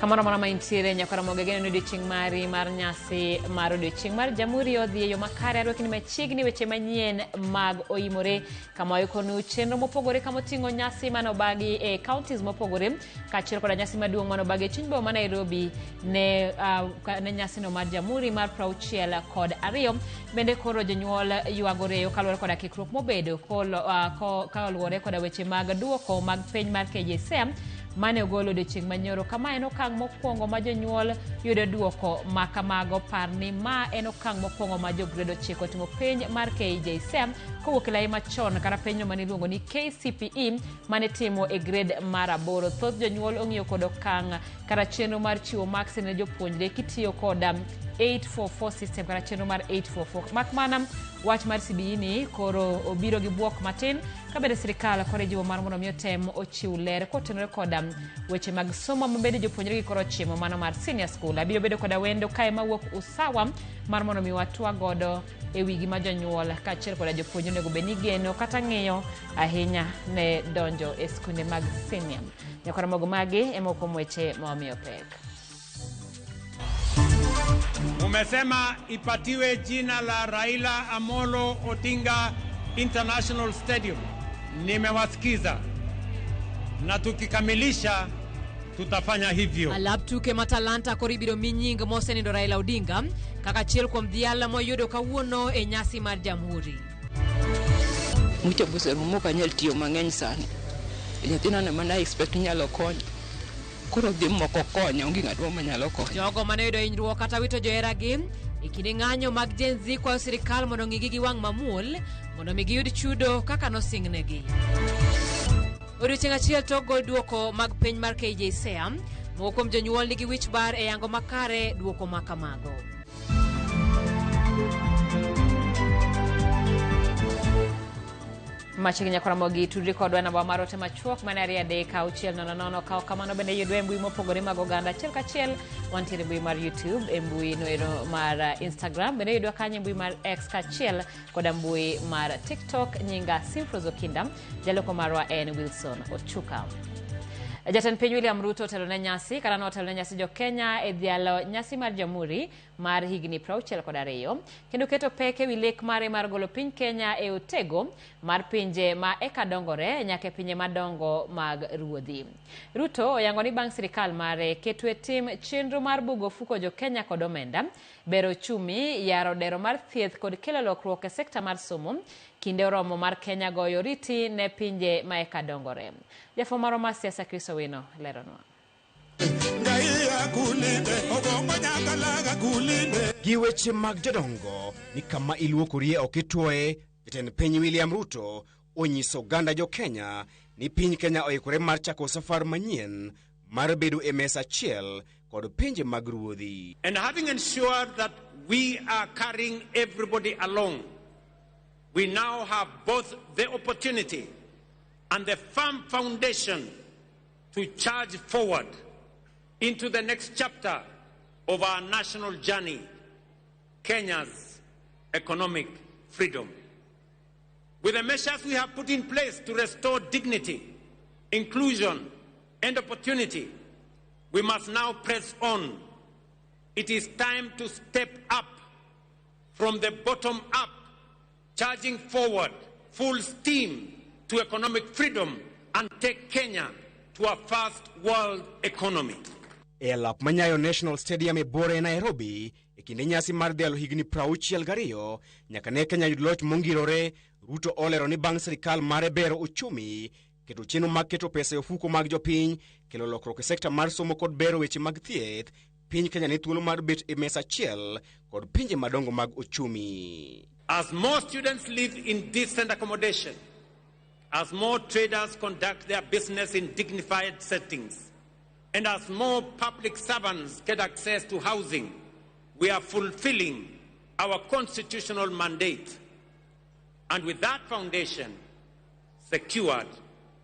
Kamoro amora ma intiere nyakwara moge geno ni odiochieng' mari mar nyasi mar odiochieng' mar Jamhuri odhi e yo makare. Arwakni machiegni weche manyien mag oimore kama waikonu chenro mopogore kama oting'o nyasi mane obagi e counties mopogore kaachiel koda nyasi maduong' mane obagi e chuny boma ma Nairobi ne nyasino mar Jamhuri mar 62. Bende koro jonyuol ywago reyo kaluwore koda kikruok mobedo kaluwore koda weche mag duoko mag penj mar KJSEA mane ogol odiochieng' manyoro. Kama en okang' mokwongo ma jonyuol yudo duoko ma kamago. Par ni ma en okang' mokwongo ma jo grade 9 timo penj mar KJSEA kowuok e lai machon kata penjno mane iluongo ni KCPE mane timo e grade mar 8. Thoth jonyuol ong'iyo kod okang' kata chenro mar chiwo marks ne jopuonjre kitiyo kod 844 system kata chenro mar 844. Mak mana wach mar CBE ni koro obiro gi bwok matin ka bende sirikal koro ijiwo mar mondo mi otem ochiw ler kotenore kod weche mag somo ma bende jopuonjre gi koro ochimo mano mar senior school. Abiro bedo koda wendo kae mawuok Usawa mar mondo mi watwa godo e wi gima jonyuol kaachiel koda jopuonj onego bed ni geno kata ng'iyo ahinya ne donjo e skunde mag senior. Nyakwara mogo magi ema kuom weche ma wamiyo pek. Mumesema ipatiwe jina la Raila Amolo Odinga International Stadium. Nimewasikiza na tukikamilisha tutafanya hivyo. Alap tuke ma Talanta koro ibiro mi nying mosenindo Raila Odinga kaka achiel kuom dhial moyudo kawuono e nyasi mar Jamhuri. Mucha oserumo ok anyal tiyo mang'eny sani. Nyathina no mana expect nyalo konyo. Koro dhi moko konya, onge ng'at moro manyalo konyo. Jogo mane oyudo hinyruok kata wito joheragi e kinde ng'anyo mag Gen Z kwayo sirikal mondo ong'igi gi wang' mamuol mondo mi giyud chudo kaka nosingnegi. Odiochieng' achiel tok gol duoko mag penj mar KJSEA, moko kuom jonyuol nigi wich bar e yango makare duoko ma kamago. Machiegni nyakwara mogi tudri kodwa namba mar ote machuok mane 23600. Kawo kamano bende yudwa e mbui mopogore mag oganda achiel kachiel. Wantiere e mbui mar YouTube, e mbui noero mar Instagram, bende yudwa kanyo e mbui mar X kaachiel koda mbui mar TikTok. Nyinga Simfros Okinda, jaloko marwa en Wilson Ochuka. Jatend piny William Ruto otelo ne nyasi kata notelo ne nyasi jo Kenya e dhialo nyasi mar Jamhuri mar higni 62 kendo keto pek ewi lek mare mar golo piny Kenya e otego mar pinje ma eka dongore nyaka e pinje madongo mag ruodhi. Ruto oyango ni bang' sirikal mare keto e tim chenro mar bugo ofuko jo Kenya kod omenda, bero ochumi, yaro dero mar thieth kod kelo lokruok e sekta mar somo, kinde oromo mar Kenya goyo oriti ne pinje ma eka dongore. Jafwambo marwa mar siasa Chris Owino leronwa. Gi weche mag jodongo ni kama iluokorie ok ituoye, jatend piny William Ruto onyiso oganda jo Kenya ni piny Kenya oikore mar chako safar manyien mar bedo e mesa achiel kod pinje mag ruodhi. And having ensured that we are carrying everybody along, we now have both the opportunity and the firm foundation to charge forward into the next chapter of our national journey, Kenya's economic freedom. With the measures we have put in place to restore dignity, inclusion, and opportunity, we must now press on. It is time to step up from the bottom up, charging forward full steam to economic freedom and take Kenya to a first world economy. E alap manyayo National Stadium e buore e Nairobi e kinde nyasi mar dhialo higni 62 nyaka ne Kenya yud loch mongirore, Ruto olero ni bang' sirikal mare bero uchumi, keto chenro mag keto pesa e ofuko mag jopiny, kelo lokruok e sekta mar somo kod bero weche mag thieth, piny Kenya ni thuolo mar bet e mesa achiel kod pinje madongo mag uchumi. As more students live in decent accommodation, as more traders conduct their business in dignified settings, and as more public servants get access to housing, we are fulfilling our constitutional mandate. And with that foundation secured,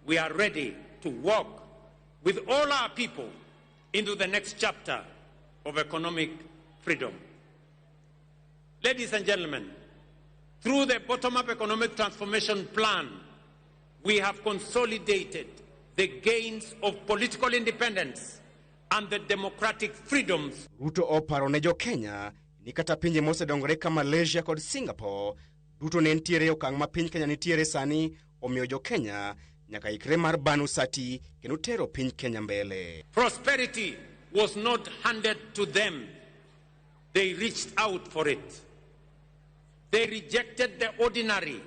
we are ready to walk with all our people into the next chapter of economic freedom. Ladies and gentlemen, through the bottom-up economic transformation plan, we have consolidated the gains of political independence and the democratic freedoms. Ruto oparo ne jo-Kenya ni kata pinje mosedongore ka Malaysia kod Singapore duto ne nitiere e okang' ma piny Kenya nitiere sani, omiyo jo-Kenya nyaka ikre mar bano sati kendo tero piny Kenya mbele. Prosperity was not handed to them. They reached out for it. They rejected the ordinary.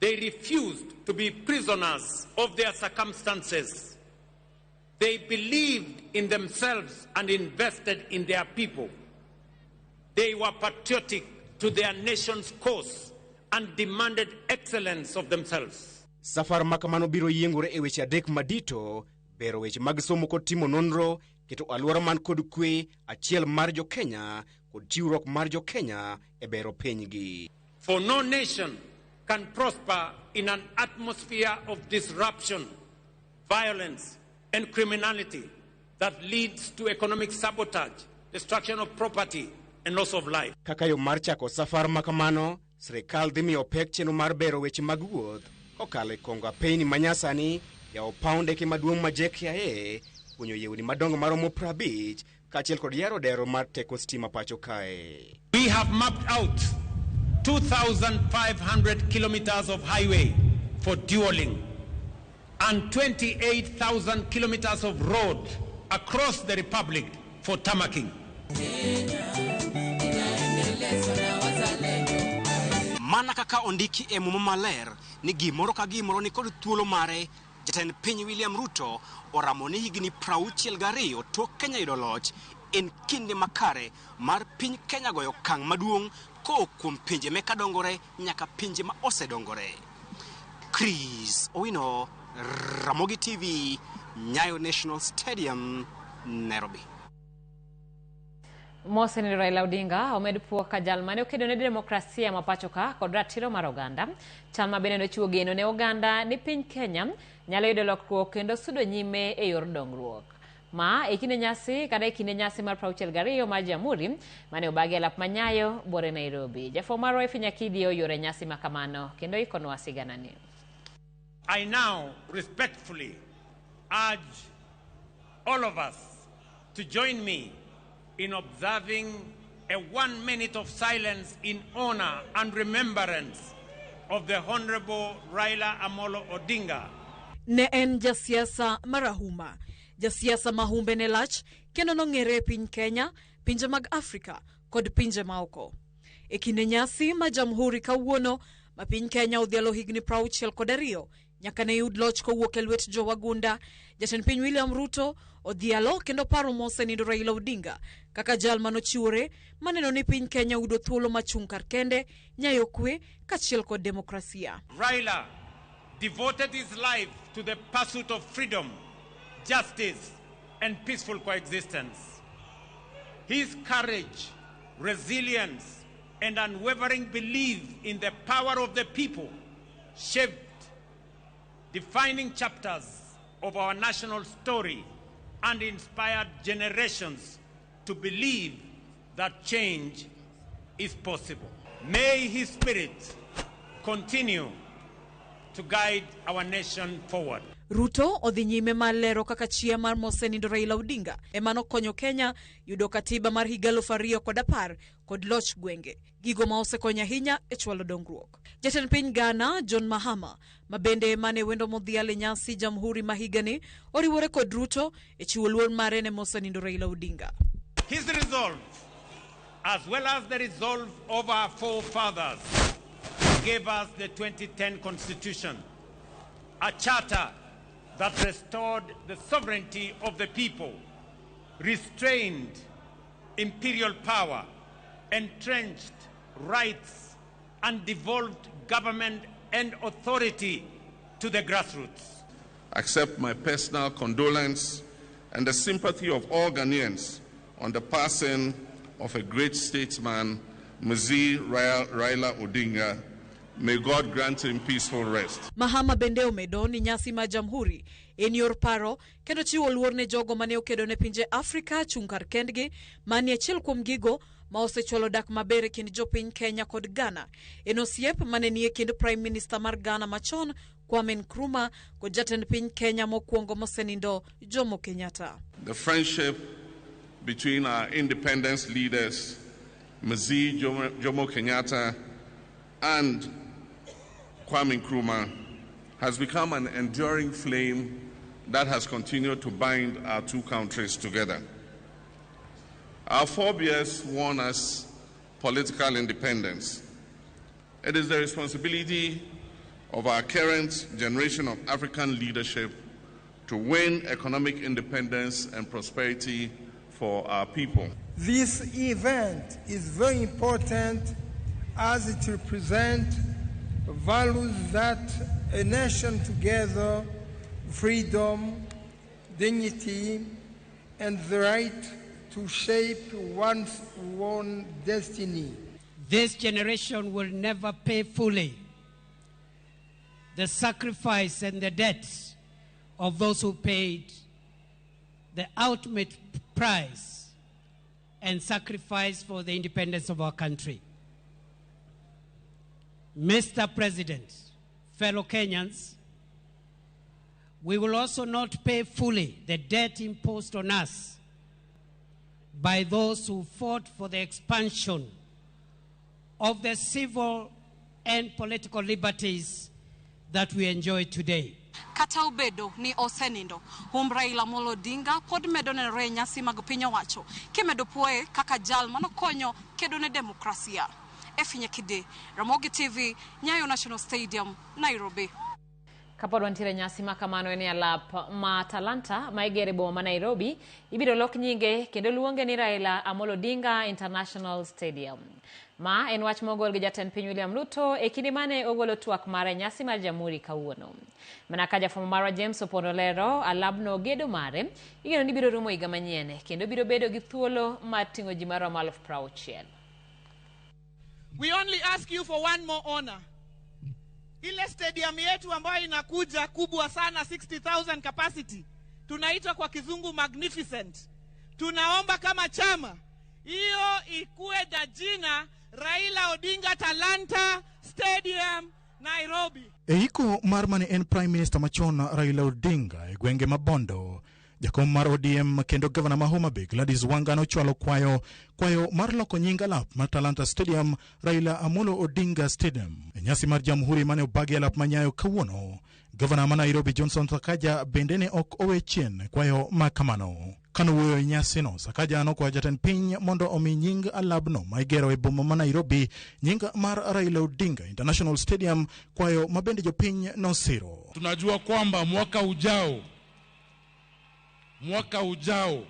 They refused to be prisoners of their circumstances. They believed in themselves and invested in their people. They were patriotic to their nation's cause and demanded excellence of themselves. Safar ma kamano biro yiengore e weche adek madito: bero weche mag somo kod timo nonro, keto alwora man kod kwe achiel mar jo-Kenya kod chiwruok mar jo-Kenya e bero pinygi. For no nation can prosper in an atmosphere of disruption, violence, and criminality that leads to economic sabotage, destruction of property, and loss of life. Kaka yo mar chako safar ma kamano, sirikal dhi miyo pek chenro mar bero weche mag wuoth kokalo e kongo apeyni manyasani, yawo paw ndeke maduong' ma JKIA, kunyo yewni madongo maromo 50 kaachiel kod yaro dero mar teko stima pacho kae. We have mapped out 2,500 kilometers of highway for dualling and 28,000 kilometers of road across the Republic for tarmacking. Mana kaka ondiki e Muma maler ni gimoro ka gimoro ni kod thuolo mare, jatend piny William Ruto oramo ni higni 62 tok Kenya yudo loch en kinde makare mar piny Kenya goyo okang' maduong' kowuok kuom pinje meka dongore nyaka pinje ma osedongore. Chris Owino, Ramogi TV, Nyayo National Stadium, Nairobi. Mosenindo Raila Odinga omed puo ka jal mane okedo ne demokrasia ma pacho ka kod ratiro mar oganda. Chal ma bende nochiwo geno ne oganda ni piny Kenya nyalo yudo lokruok kendo sudo nyime e yor dongruok. Ma e kinde nyasi kata e kinde nyasi mar 62 mar Jamhuri mane obagi e lap Manyayo buore Nairobi. Jafwambo marwa Effie Nyakidi oyuoro nyasi ma kamano kendo ikonwa siganani. I now respectfully urge all of us to join me in observing a 1 minute of silence in honor and remembrance of the Honorable Raila Amolo Odinga. Ne en jasiasa marahuma, jasiasa ma humbe ne lach kendo nong'ere e piny Kenya, pinje mag Afrika kod pinje maoko. E kinde nyasi ma Jamhuri kawuono ma piny Kenya odhialo higni 62 nyaka ne yud loch kowuok e lwet jowagunda, jatend piny William Ruto odhialo kendo paro mosenindo Raila Odinga kaka jal manochiwore maneno ni piny Kenya yudo thuolo machung' kar kende, nyayo kwe kaachiel kod demokrasia. Raila devoted his life to the pursuit of freedom, justice, and peaceful coexistence. His courage, resilience, and unwavering belief in the power of the people shaped defining chapters of our national story and inspired generations to believe that change is possible. May his spirit continue to guide our nation forward. Ruto odhi nyime mar lero kaka chia mar mosenindo Raila Odinga ema nokonyo Kenya yudo katiba mar higa 2010 kod loch gwenge, gigo ma osekonyo ahinya e chwalo dongruok. Jatend piny Ghana John Mahama ma bende mane wendo modhial e nyasi Jamhuri ma higani oriwore kod Ruto e chiwo luor mare ne mosenindo Raila Odinga. His resolve, as well as the resolve of our forefathers, gave us the 2010 Constitution, a charter that restored the sovereignty of the people, restrained imperial power, entrenched rights, and devolved government and authority to the grassroots. Accept my personal condolence and the sympathy of all Ghanaians on the passing of a great statesman, Mzee Raila Odinga. May God grant him peaceful rest. Mahama bende omedo ni nyasi mar Jamhuri en yor paro kendo chiwo luor ne jogo mane okedo ne pinje Afrika chung' kar kendgi, mani achiel kuom gigo ma osechwalo dak maber e kind jopiny Kenya kod Ghana en osiep mane nie kind Prime Minister mar Ghana machon Kwame Nkrumah kod jatend piny Kenya mokwongo mosenindo Jomo Kenyatta. The friendship between our independence leaders, Mzee Jomo Kenyatta and Kwame Nkrumah, has become an enduring flame that has continued to bind our two countries together. Our forebears won us political independence. It is the responsibility of our current generation of African leadership to win economic independence and prosperity for our people. This event is very important as it represents values that a nation together, freedom, dignity, and the right to shape one's own destiny. This generation will never pay fully the sacrifice and the debts of those who paid the ultimate price and sacrifice for the independence of our country. Mr. President, fellow Kenyans, we will also not pay fully the debt imposed on us by those who fought for the expansion of the civil and political liberties that we enjoy today. Kata obedo ni osenindo, humb Raila Amolo Odinga pod medo nenore e nyasi mag piny owacho kimedo puoye kaka jal manokonyo kedo ne demokrasia. Effie Nyakide, Ramogi TV, Nyayo National Stadium, Nairobi. Kapod wantiere nyasi ma kamano en e alap ma Talanta ma igero e boma ma Nairobi ibiro lok nyinge kendo luonge ni Raila Amolo Odinga International Stadium. Ma en wach mogol gi jatend piny William Ruto e kinde mane ogolo twak mare nyasi mar Jamhuri kawuono. Mana ka jafwambo marwa James Opondo lero, alabno gedo mare igeno ni biro rumo higa manyien kendo biro bedo gi thuolo mar ting'o ji maromo 60,000. We only ask you for one more honor. Ile stadium yetu ambayo inakuja kubwa sana 60,000 capacity, tunaitwa kwa kizungu magnificent. Tunaomba kama chama hiyo ikuwe na jina Raila Odinga Talanta Stadium Nairobi. E iko mar mane en Prime Minister machon Raila Odinga e gwenge ma Bondo, jakom mar ODM kendo gavana ma Homa Bay Gladys Wanga nochwalo kwayo mar loko nying alap mar Talanta Stadium Raila Amolo Odinga Stadium. E nyasi mar Jamhuri mane obagi alap ma Nyayo kawuono, gavana ma Nairobi Johnson Sakaja bende ne ok owe chien kwayo ma kamano. Kanowuoyo e nyasino, Sakaja nokwayo jatend piny mondo omi nying alabno ma igero e boma ma Nairobi nying mar Raila Odinga International Stadium, kwayo ma bende jopiny nosiro. Tunajua kwamba mwaka ujao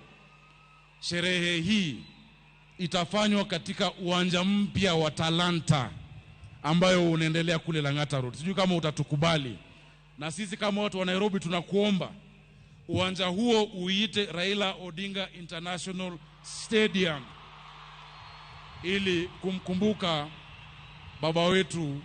sherehe hii itafanywa katika uwanja mpya wa Talanta ambayo unaendelea kule Lang'ata Road. Sijui kama utatukubali. Na sisi kama watu wa Nairobi tunakuomba uwanja huo uiite Raila Odinga International Stadium ili kumkumbuka baba wetu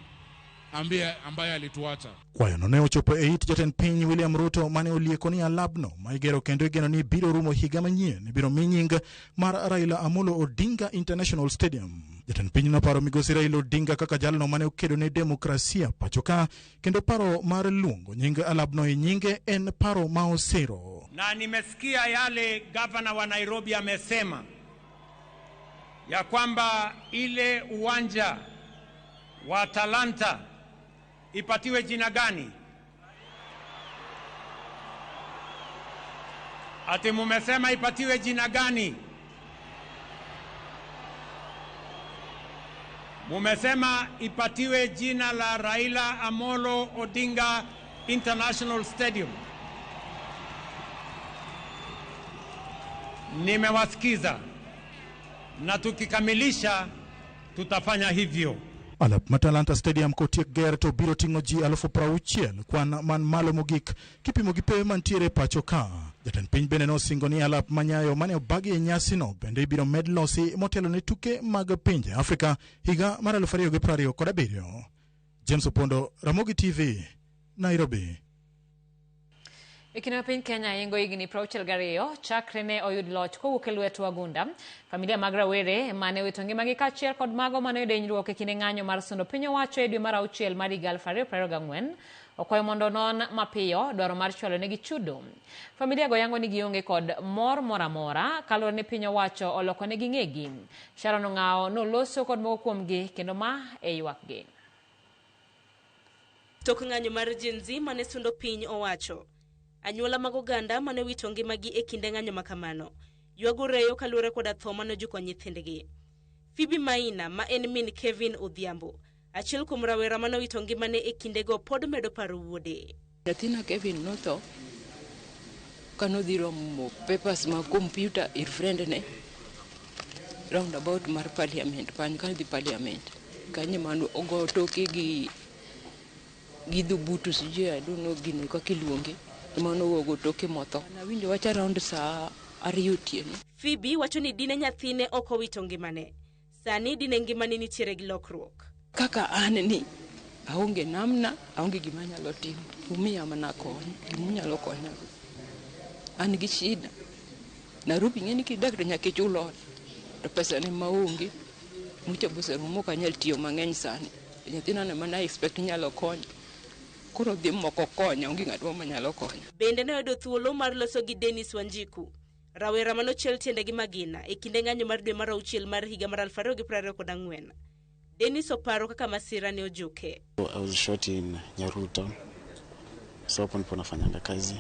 ambaye alituacha. Kwayo ne ochopo e it jatend piny William Ruto mane olieko ni alabno ma igero kendo igeno ni biro rumo higa manyien biro mi nying mar Raila Amolo Odinga International Stadium. Jatend piny noparo migosi Raila Odinga kaka jalno mane okedo ne demokrasia pacho ka, kendo paro mar luongo nying alabno e nyinge en paro ma osiro. Na nimesikia yale gavana wa Nairobi amesema ya kwamba ile uwanja wa Talanta ipatiwe jina gani? Ati mumesema ipatiwe jina gani? Mumesema ipatiwe jina la Raila Amolo Odinga International Stadium. Nimewasikiza na tukikamilisha tutafanya hivyo. Alap ma Talanta Stadium kotiek ger to biro ting'o ji 60,000 kwan man malo mogik kipimo gi pewe mantiere pacho ka. Jatend piny bende nosingo ni alap ma Nyayo mane obagi e nyasino bende ibiro med losi motelo ne tuke mag pinje Afrika higa mar 2027. James Opondo, Ramogi TV, Nairobi. E kinde ma piny Kenya ingo higni 62 chakre ne oyud loch kowuok e lwet wagunda, familia mag rawere mane owito ngimagi kaachiel kod mago mane oyudo hinyruok e kinde ng'anyo mar sundo piny owacho e dwe mar auchiel mar higa 2024 okwayo mondo onon mapiyo dwaro mar chwalo negi chudo. Familia go yango ni gionge kod mor moro amora kaluwore ni piny owacho oloko negi ng'egi. Sharon Ong'awo noloso kod moko kuomgi kendo ma e ywakgi. Tok ng'anyo mar Gen Z mane sundo piny owacho, anyuola mag oganda mane owito ngimagi e kinde ng'anyo makamano ywago reyo kaluwore koda tho mane ojuko nyithindgi. Phoebe Maina ma en min Kevin Odhiambo, achiel kuom rawera mane owito ngimane e kindego pod medo paro wuode. Nyathina Kevin notho kanodhi romo papers mag computer ir friend ne roundabout mar parliament kanyo kanodhi parliament kanyo mano ogo toke gi dhubutu sijui I don't know gino kaka iluonge mano ogo toke motho. Nawinjo wach around saa 2 otieno. Phoebe wacho ni dine nyathine ok owito ngimane, sani dine ngimane nitiere gi lokruok. Kaka an ni aonge namna, aonge gima anyalo timo, umiya mana kony, gima unyalo konyago. An gi shida. Nairobi ing'e ni kidak to nyaka ichul ot, to pesa ne maonge. Mucha boserumo ok anyal tiyo mang'eny sani. Nyathina no ema expect nyalo konyo. Koro dhi moko konya, onge ng'at moro manyalo konyo. Bende noyudo thuolo mar loso gi Dennis Wanjiku, rawera manochiel tiende gi magina e kinde ng'anyo mar dwe mar auchiel mar higa mar 2024. Dennis oparo kaka masira ne ojuke. I was shot in Nyahururu town. So hapo ndipo nafanyanga kazi.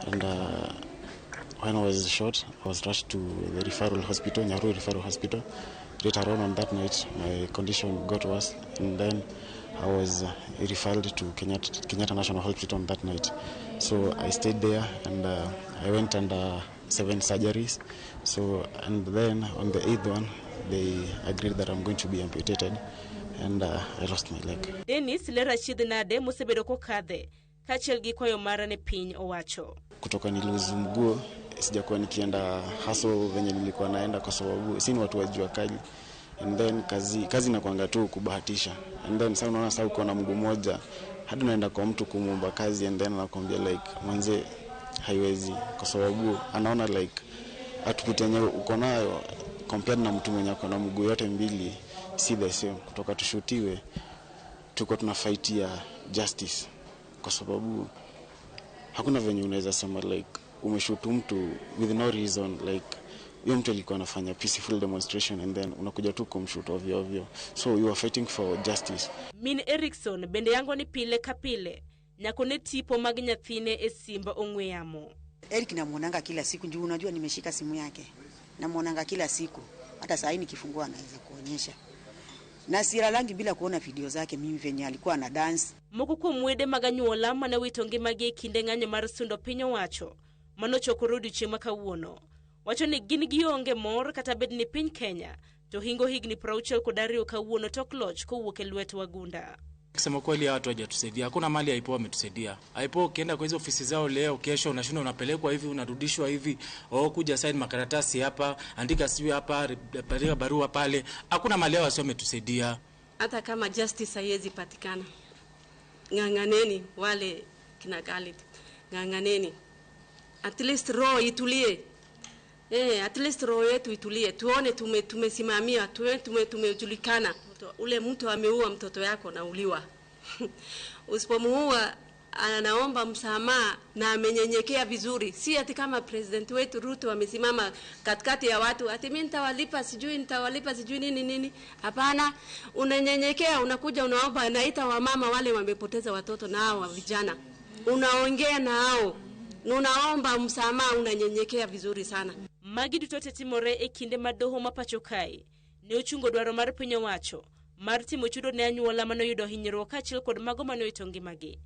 And when I was shot, I was rushed to the referral hospital, Nyahururu Referral Hospital. Later on that night, my condition got worse, and then I was referred to Kenyatta National Hospital on that night. So I stayed there, and I went under 7 surgeries. So, and then on the 8th one, they agreed that I'm going to be amputated, and I lost my leg. Dennis lero achiedh nade mosebedo kokadhe kaachiel gi kwayo mare ne piny owacho. Kutoka nilose mguu sijakuwa nikienda hustle venye nilikuwa naenda kwa sababu si ni watu wa jua kali, and then kazi inakuanga tu kubahatisha, and then sasa unaona sasa uko na mguu moja hadi unaenda kwa mtu kumuomba kazi, and then anakuambia like mwanze haiwezi, kwa sababu anaona like output yenyewe uko nayo compared na mtu mwenye ako na mguu yote mbili si the same. Kutoka tushutiwe tuko tunafightia justice, kwa sababu hakuna venye unaweza sema like umeshoot mtu with no reason, like huyo mtu alikuwa anafanya peaceful demonstration and then unakuja tu kumshoot ovyo ovyo. So you are fighting for justice. Min Erickson bende yango ni pile ka pile nyako ne tipo mag nyathine e simba ong'we yamo. Eric namuonanga kila siku, juu unajua nimeshika simu yake. Namuonanga kila siku. Hata saa hii nikifungua anaweza kuonyesha. Na silalangi bila kuona video zake mimi venye alikuwa na dance. Moko kuom wede mag anyuola mane owito ngimagi e kinde ng'anyo mar sundo piny owacho manochokore odiochieng' ma kawuono wacho ni gin gionge mor kata bed ni piny Kenya to hingo higni 62 kawuono tok loch kowuok e lwet wagunda. Kusema kweli hawa watu hawajatusaidia. Hakuna mali IPOA wametusaidia. IPOA ukienda kwa hizo ofisi zao leo, kesho unashinda unapelekwa hivi, unarudishwa hivi, au kuja sign makaratasi hapa, andika sijui hapa, peleka barua pale. Hakuna mali hao wametusaidia. Hata kama justice haiwezi patikana, ng'ang'aneni wale kina Khalid, ng'ang'aneni. At least roho itulie. At least roho yetu itulie. Tuone tumesimamia, tuone tumejulikana. Ule mtu ameua mtoto yako na uliwa. Usipomuua anaomba msamaha na amenyenyekea vizuri. Si ati kama president wetu Ruto amesimama katikati ya watu ati mimi nitawalipa sijui nitawalipa sijui nini nini. Hapana, unanyenyekea, unakuja unaomba, anaita wamama wale wamepoteza watoto na hao vijana. Unaongea na hao. Unaomba msamaha, unanyenyekea vizuri sana. Magi duto te timore e kinde ma doho ma pacho kae ne ochungo dwaro mar piny owacho mar timo chudo ne anyuola manoyudo hinyruok kaachiel kod mago manoyuto ngimagi.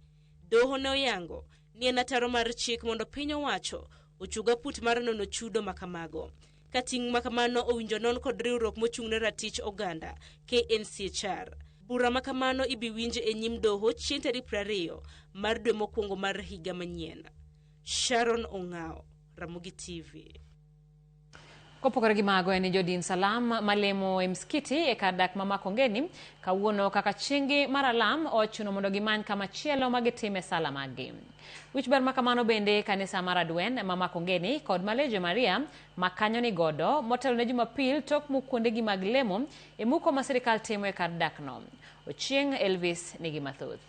Doho ne oyango ni en ataro mar chik mondo piny owacho ochung aput mar nono chudo makamago. Ka ting' makamano owinjo non kod riwruok mochung' ne ratich oganda KNCHR. Bura makamano ibiwinj e nyim doho chieng' tarik 20 mar dwe mokwongo mar higa manyien. Sharon Ong'ao, Ramogi TV. Kopogore gi mago en jodin Salam malemo e msikiti e kar dak ma Makongeni kawuono kaka chieng'gi mar alam ochuno mondo gimany kamachielo ma gitime sala maggi. Wich ber ma kamano bende kanisa mar Adwen ma Makongeni kod Malejo Maria ma kanyo ni godo motelo ne Jumapil tok muk kuondegi mag lemo e muko ma sirikal timo e kar dakno. Ochieng' Elvis nigi mathoth.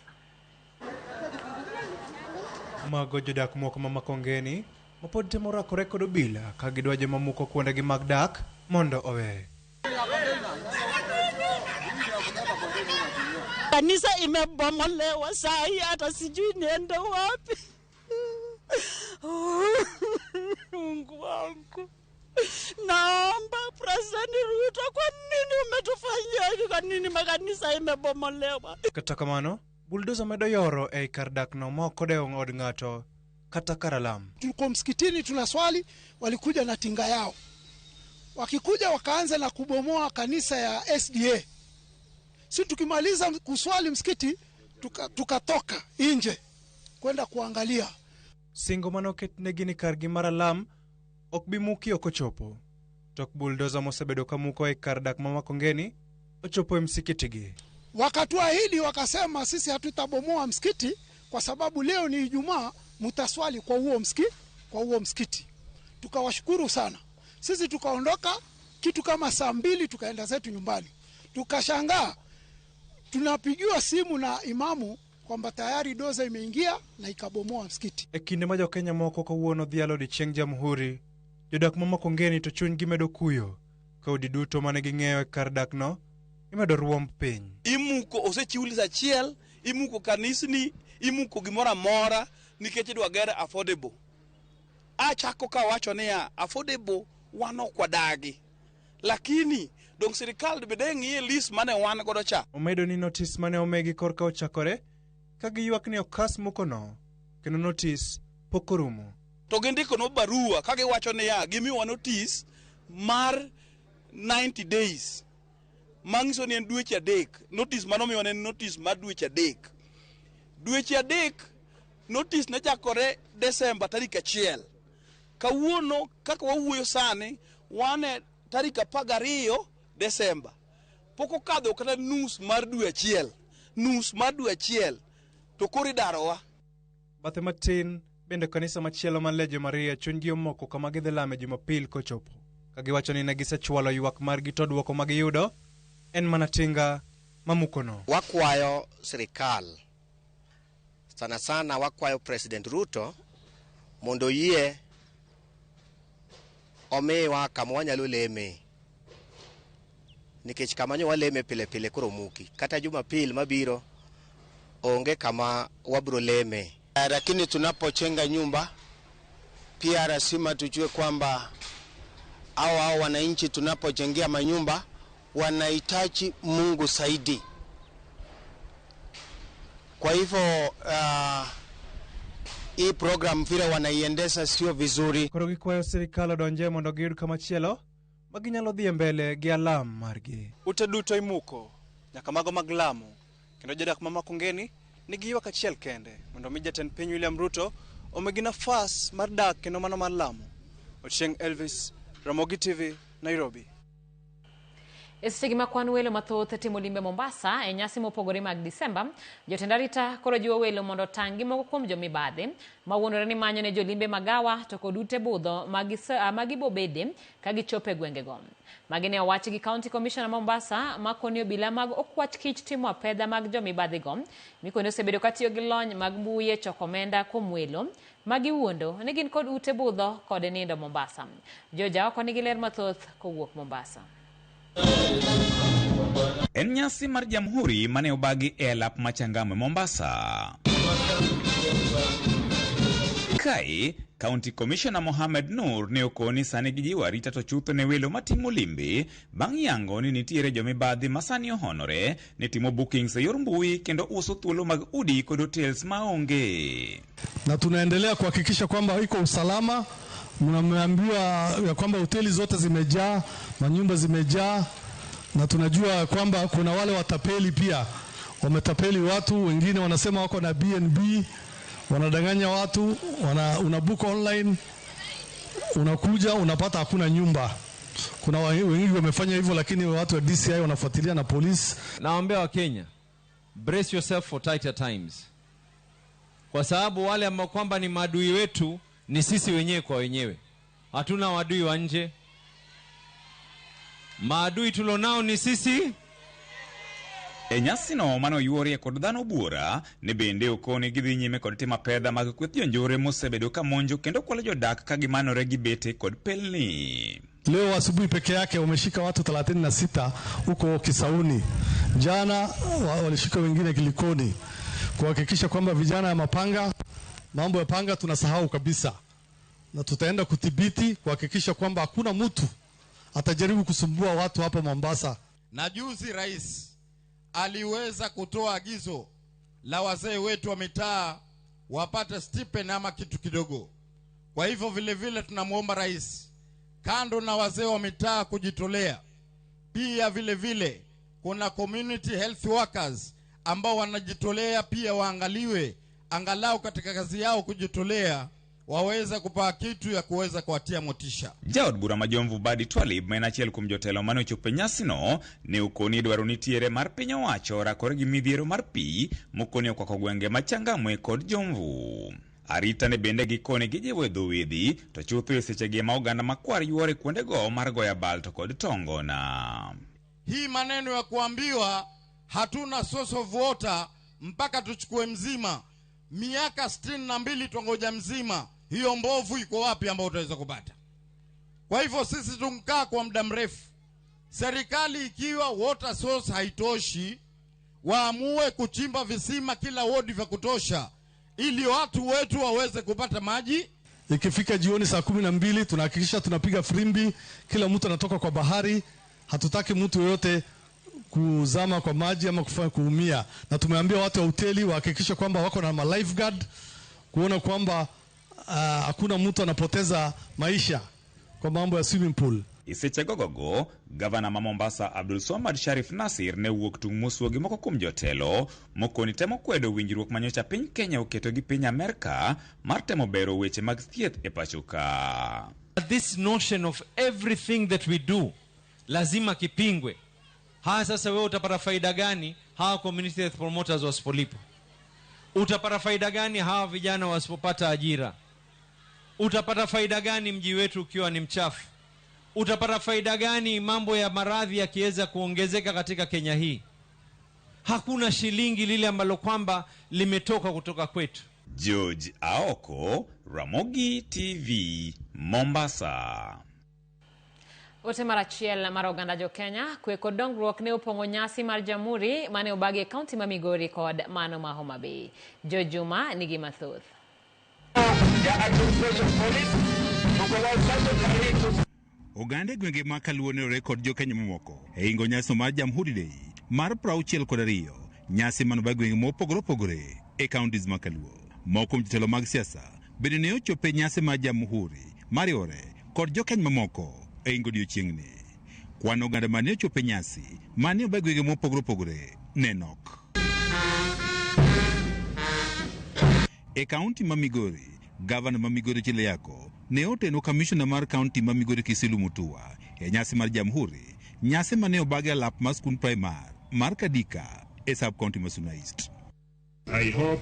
Mago jodak moko ma Makongeni ma pod temo rakore kod obila ka gidwa joma muko kuondegi mag dak mondo owe. Kanisa imebomolewa saa hii, hata sijui niende wapi. Mungu wangu, naomba President Ruto, kwa nini umetufanyia hivi? Kwa nini makanisa imebomolewa? Kata kamano, buldoza medo yoro ei kar dakno ma ok odewo od ng'ato kata kar alam. Tulikuwa msikitini tunaswali, walikuja na tinga yao. Wakikuja wakaanza na kubomoa kanisa ya SDA. Si tukimaliza kuswali msikiti tukatoka nje kwenda kuangalia. Singo manoketnegi ni kargi mar alam ok bi muki ok ochopo. Tok buldoza mosebedo kamuko e kar dak ma Makongeni ochopo e msikitigi. Wakatuahidi wakasema sisi hatutabomoa msikiti kwa sababu leo ni Ijumaa, mtaswali kwa huo msikiti. Tukawashukuru sana. Sisi tukaondoka kitu kama saa 2 tukaenda zetu nyumbani. Tukashangaa tunapigiwa simu na imamu kwamba tayari doza imeingia na ikabomoa msikiti. E kinde ma jokenya moko kawuono dhialo odiechieng Jamhuri, jodak ma Makongeni to chunygi medo kuyo ka udi duto mane ging'eyo e kar dakno imedo ruomb piny. Imuko osechiw list achiel, imuko kanisni, imuko gimoro amora nikech idwa ger affordable. Achako kawacho niya, affordable wan ok wadagi, lakini dong sirikal bende ng'iye list mane wan godo cha. Omedo ni notis mane omegi korka ochakore ka giywak ni okas mukono kendo notis pok orumo. To gindikono barua ka giwacho niya, gimiyowa notis mar 90 days manyiso ni en dweche 3. Notis manomiwa ne en notis mar dweche 3. Dweche 3 notis ne chakore Desemba tarik 1. Kawuono kaka wawuoyo sani wan e tarik 12 Desemba. Pok okadho kata nus mar dwe 1. Nus mar dwe 1 to koro idarowa. Bathe matin bende kanisa machielo mar Lejo Maria chunygi omoko kama gidhi lame Jumapil kochopo. Ka giwacho ni ne gisechwalo ywak margi to dwoko ma giyudo en mana tinga mamukono. Wakwayo sirikal, sana sana wakwayo President Ruto mondo oyie omiwa kama wanyalo leme, nikech kama nyo waleme pile pile koro muki. Kata Jumapil mabiro onge kama wabro leme. Lakini tunapochenga nyumba pia lazima tujue kwamba hao wananchi tunapojengea manyumba wanahitaji Mungu zaidi. Kwa hivyo hii program vile wanaiendesha sio vizuri. Koro gikwayo sirikal odonje mondo giyud kamachielo ma ginyalo dhi mbele gi alam margi. Ute duto imuko nyaka mago mag lamo, kendo jodak ma Makongeni nigi ywak achiel kende mondo mi jatend piny William Ruto omigi nafas mar dak kendo mano mar lamo. Ochieng' Elvis, Ramogi TV, Nairobi. E seche ma kwan welo mathoth timo limbe Mombasa e nyasi mopogore mag Disemba, jotend arita koro jiwo welo mondo otang' gi moko kuom jomibadhi ma wuondore ni manyo ne jolimbe magawa to kod ute budho ma gibobede ka gichopo e gwengego. Magi ne owachi gi County Commissioner Mombasa makoni obila mag okwach kich timo apedha mag jomibadhigo mikoni osebedo katiyo gi lony mag mbui e choko omenda kuom welo ma giwuondo ni gin kod ute budho kod nindo Mombasa. Joja oko nigi ler mathoth kowuok Mombasa. En nyasi mar Jamhuri mane obagi e alap ma Changamwe Mombasa. Kae, County Commissioner Mohamed Nur ne okoni sani gijiwo arita to chutho ne welo matimo limbe bang' yango ni nitiere jomibadhi ma sani ohonore ne timo bookings e yor mbui kendo uso thuolo mag udi kod hotels maonge. Na tunaendelea kuhakikisha kwamba iko usalama. Mnaambiwa ya kwamba hoteli zote zimejaa, manyumba zimejaa, na tunajua kwamba kuna wale watapeli pia wametapeli watu, wengine wanasema wako na BNB, wanadanganya watu, unabook online, unakuja unapata hakuna nyumba. Kuna wengi wamefanya hivyo, lakini watu wa DCI wanafuatilia na polisi. Nawaambia Wakenya, brace yourself for tighter times, kwa sababu wale ambao kwamba ni maadui wetu ni sisi wenyewe kwa wenyewe. Hatuna maadui wa nje. Maadui tulionao ni sisi. E nyasino mane oyuorie kod dhano buora ne bende okoni gidhi nyime kod timo apedha mag kweth jonjore mosebedo ka monjo kendo kwalo jodak ka gimanore gi bete kod pelni. Leo asubuhi peke yake wameshika watu 36 huko Kisauni. Jana walishika wengine Kilikoni, kuhakikisha kwamba vijana ya mapanga, mambo ya panga tunasahau kabisa, na tutaenda kudhibiti kuhakikisha kwamba hakuna mtu atajaribu kusumbua watu hapa Mombasa. Na juzi rais aliweza kutoa agizo la wazee wetu wa mitaa wapate stipend ama kitu kidogo. Kwa hivyo vile vile tunamuomba rais, kando na wazee wa mitaa kujitolea, pia vile vile kuna community health workers ambao wanajitolea pia waangaliwe angalau katika kazi yao kujitolea, waweza kupaa kitu ya kuweza kuwatia motisha. Jaod bura ma Jomvu Badi Twalib ma en achiel kuom jotelo mane ochopo e nyasino ne okoni dwaro nitiere mar piny owacho rakore gi midhiero mar pi mokoni okwako gwenge ma Changamwe kod Jomvu. Arita ne bende gikone gijiwo e dho wedhi to chutho e sechegi ma oganda makwar yuore kuondego mar goyo abal to kod tongona. Hii maneno ya kuambiwa hatuna source of water mpaka tuchukue mzima, miaka 62 tuangoja mzima, hiyo mbovu iko wapi ambayo utaweza kupata? Kwa hivyo sisi tunkaa kwa muda mrefu. Serikali ikiwa water source haitoshi, waamue kuchimba visima kila wodi vya kutosha ili watu wetu waweze kupata maji. Ikifika jioni saa 12 tunahakikisha tunapiga frimbi, kila mtu anatoka kwa bahari. Hatutaki mtu yoyote kuzama kwa maji ama kufanya kuumia, na tumeambia watu wa hoteli wahakikishe kwamba wako na ma lifeguard kuona kwamba hakuna mtu anapoteza maisha kwa mambo ya swimming pool. Isechegogogo, gavana ma Mombasa Abdul Swamad Sharif Nasir ne owuok tung' mosuo gi moko kuom jotelo mokoni temo kwedo winjruok manyocha piny Kenya oketo gi piny Amerka mar temo bero weche mag thieth e pacho ka. This notion of everything that we do lazima kipingwe. Haya, sasa wewe utapata faida gani hawa community health promoters wasipolipwa? Utapata faida gani hawa vijana wasipopata ajira? Utapata faida gani mji wetu ukiwa ni mchafu? Utapata faida gani mambo ya maradhi yakiweza kuongezeka katika Kenya hii? Hakuna shilingi lile ambalo kwamba limetoka kutoka kwetu. George Aoko, Ramogi TV, Mombasa. Ote mar achiel mar oganda jo Kenya kwe kod dongruok ne opong'o nyasi mar Jamhuri mane obagi e kaunti ma Migori kod mano ma Homa Bay. Jo Juma nigi mathoth. Oganda e gwenge ma Kaluo ne kod jokenya mamoko e ingo nyasi mar Jamhuri Day mar 62, nyasi mano ba gwenge mopogore opogore e counties ma Kaluo. Moko kuom jotelo mag siasa bende ne ochopo e nyasi mar Jamhuri mariwore kod jokenya mamoko e ingo odiochieng'ni. Kwan oganda mane ochopo e nyasi mane oba gwenge mopogore opogore ne nok. E kaunti ma Migori, gavana ma Migori Chile Yako ne oteno kamishona mar kaunti ma Migori Kisilu Mutua e nyasi mar Jamhuri, nyasi mane obagi alap mar skund primar mar Kadika e sub county ma Suna East. I hope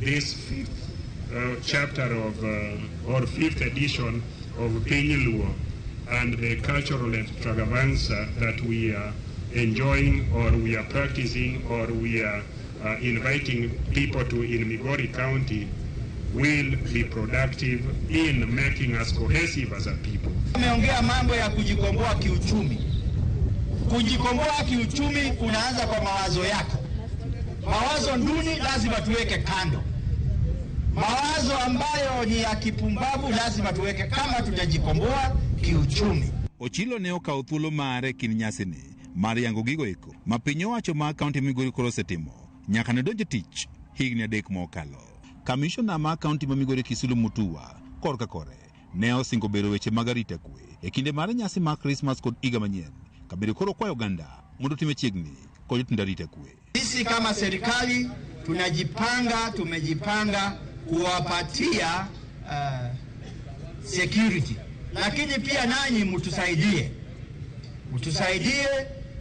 this fifth chapter of or fifth edition of Piny Luo and the cultural extravaganza that we are enjoying or we are practicing or we are inviting people to in Migori County will be productive in making us cohesive as a people. Ameongea mambo ya kujikomboa kiuchumi. Kujikomboa kiuchumi unaanza kwa mawazo yako. Mawazo nduni lazima tuweke kando. Mawazo ambayo ni ya kipumbavu lazima tuweke kama tutajikomboa kiuchumi. Ochilo ne okawo thuolo mare kind nyasini mar yango gigo eko ma piny owacho ma kaunti Migori koro osetimo nyaka ne donj tich higni 3 mokalo. Kamishona ma kaunti ma Migori Kisilu Mutua korka kore ne osingo bero weche mag arita kwe e kinde mar nyasi mar Krismas kod higa manyien, kabedo koro kwayo oganda mondo otim chiegni kod jotend arita kwe. Sisi kama serikali tunajipanga, tumejipanga kuwapatia security, lakini pia nanyi mtusaidie. Mtusaidie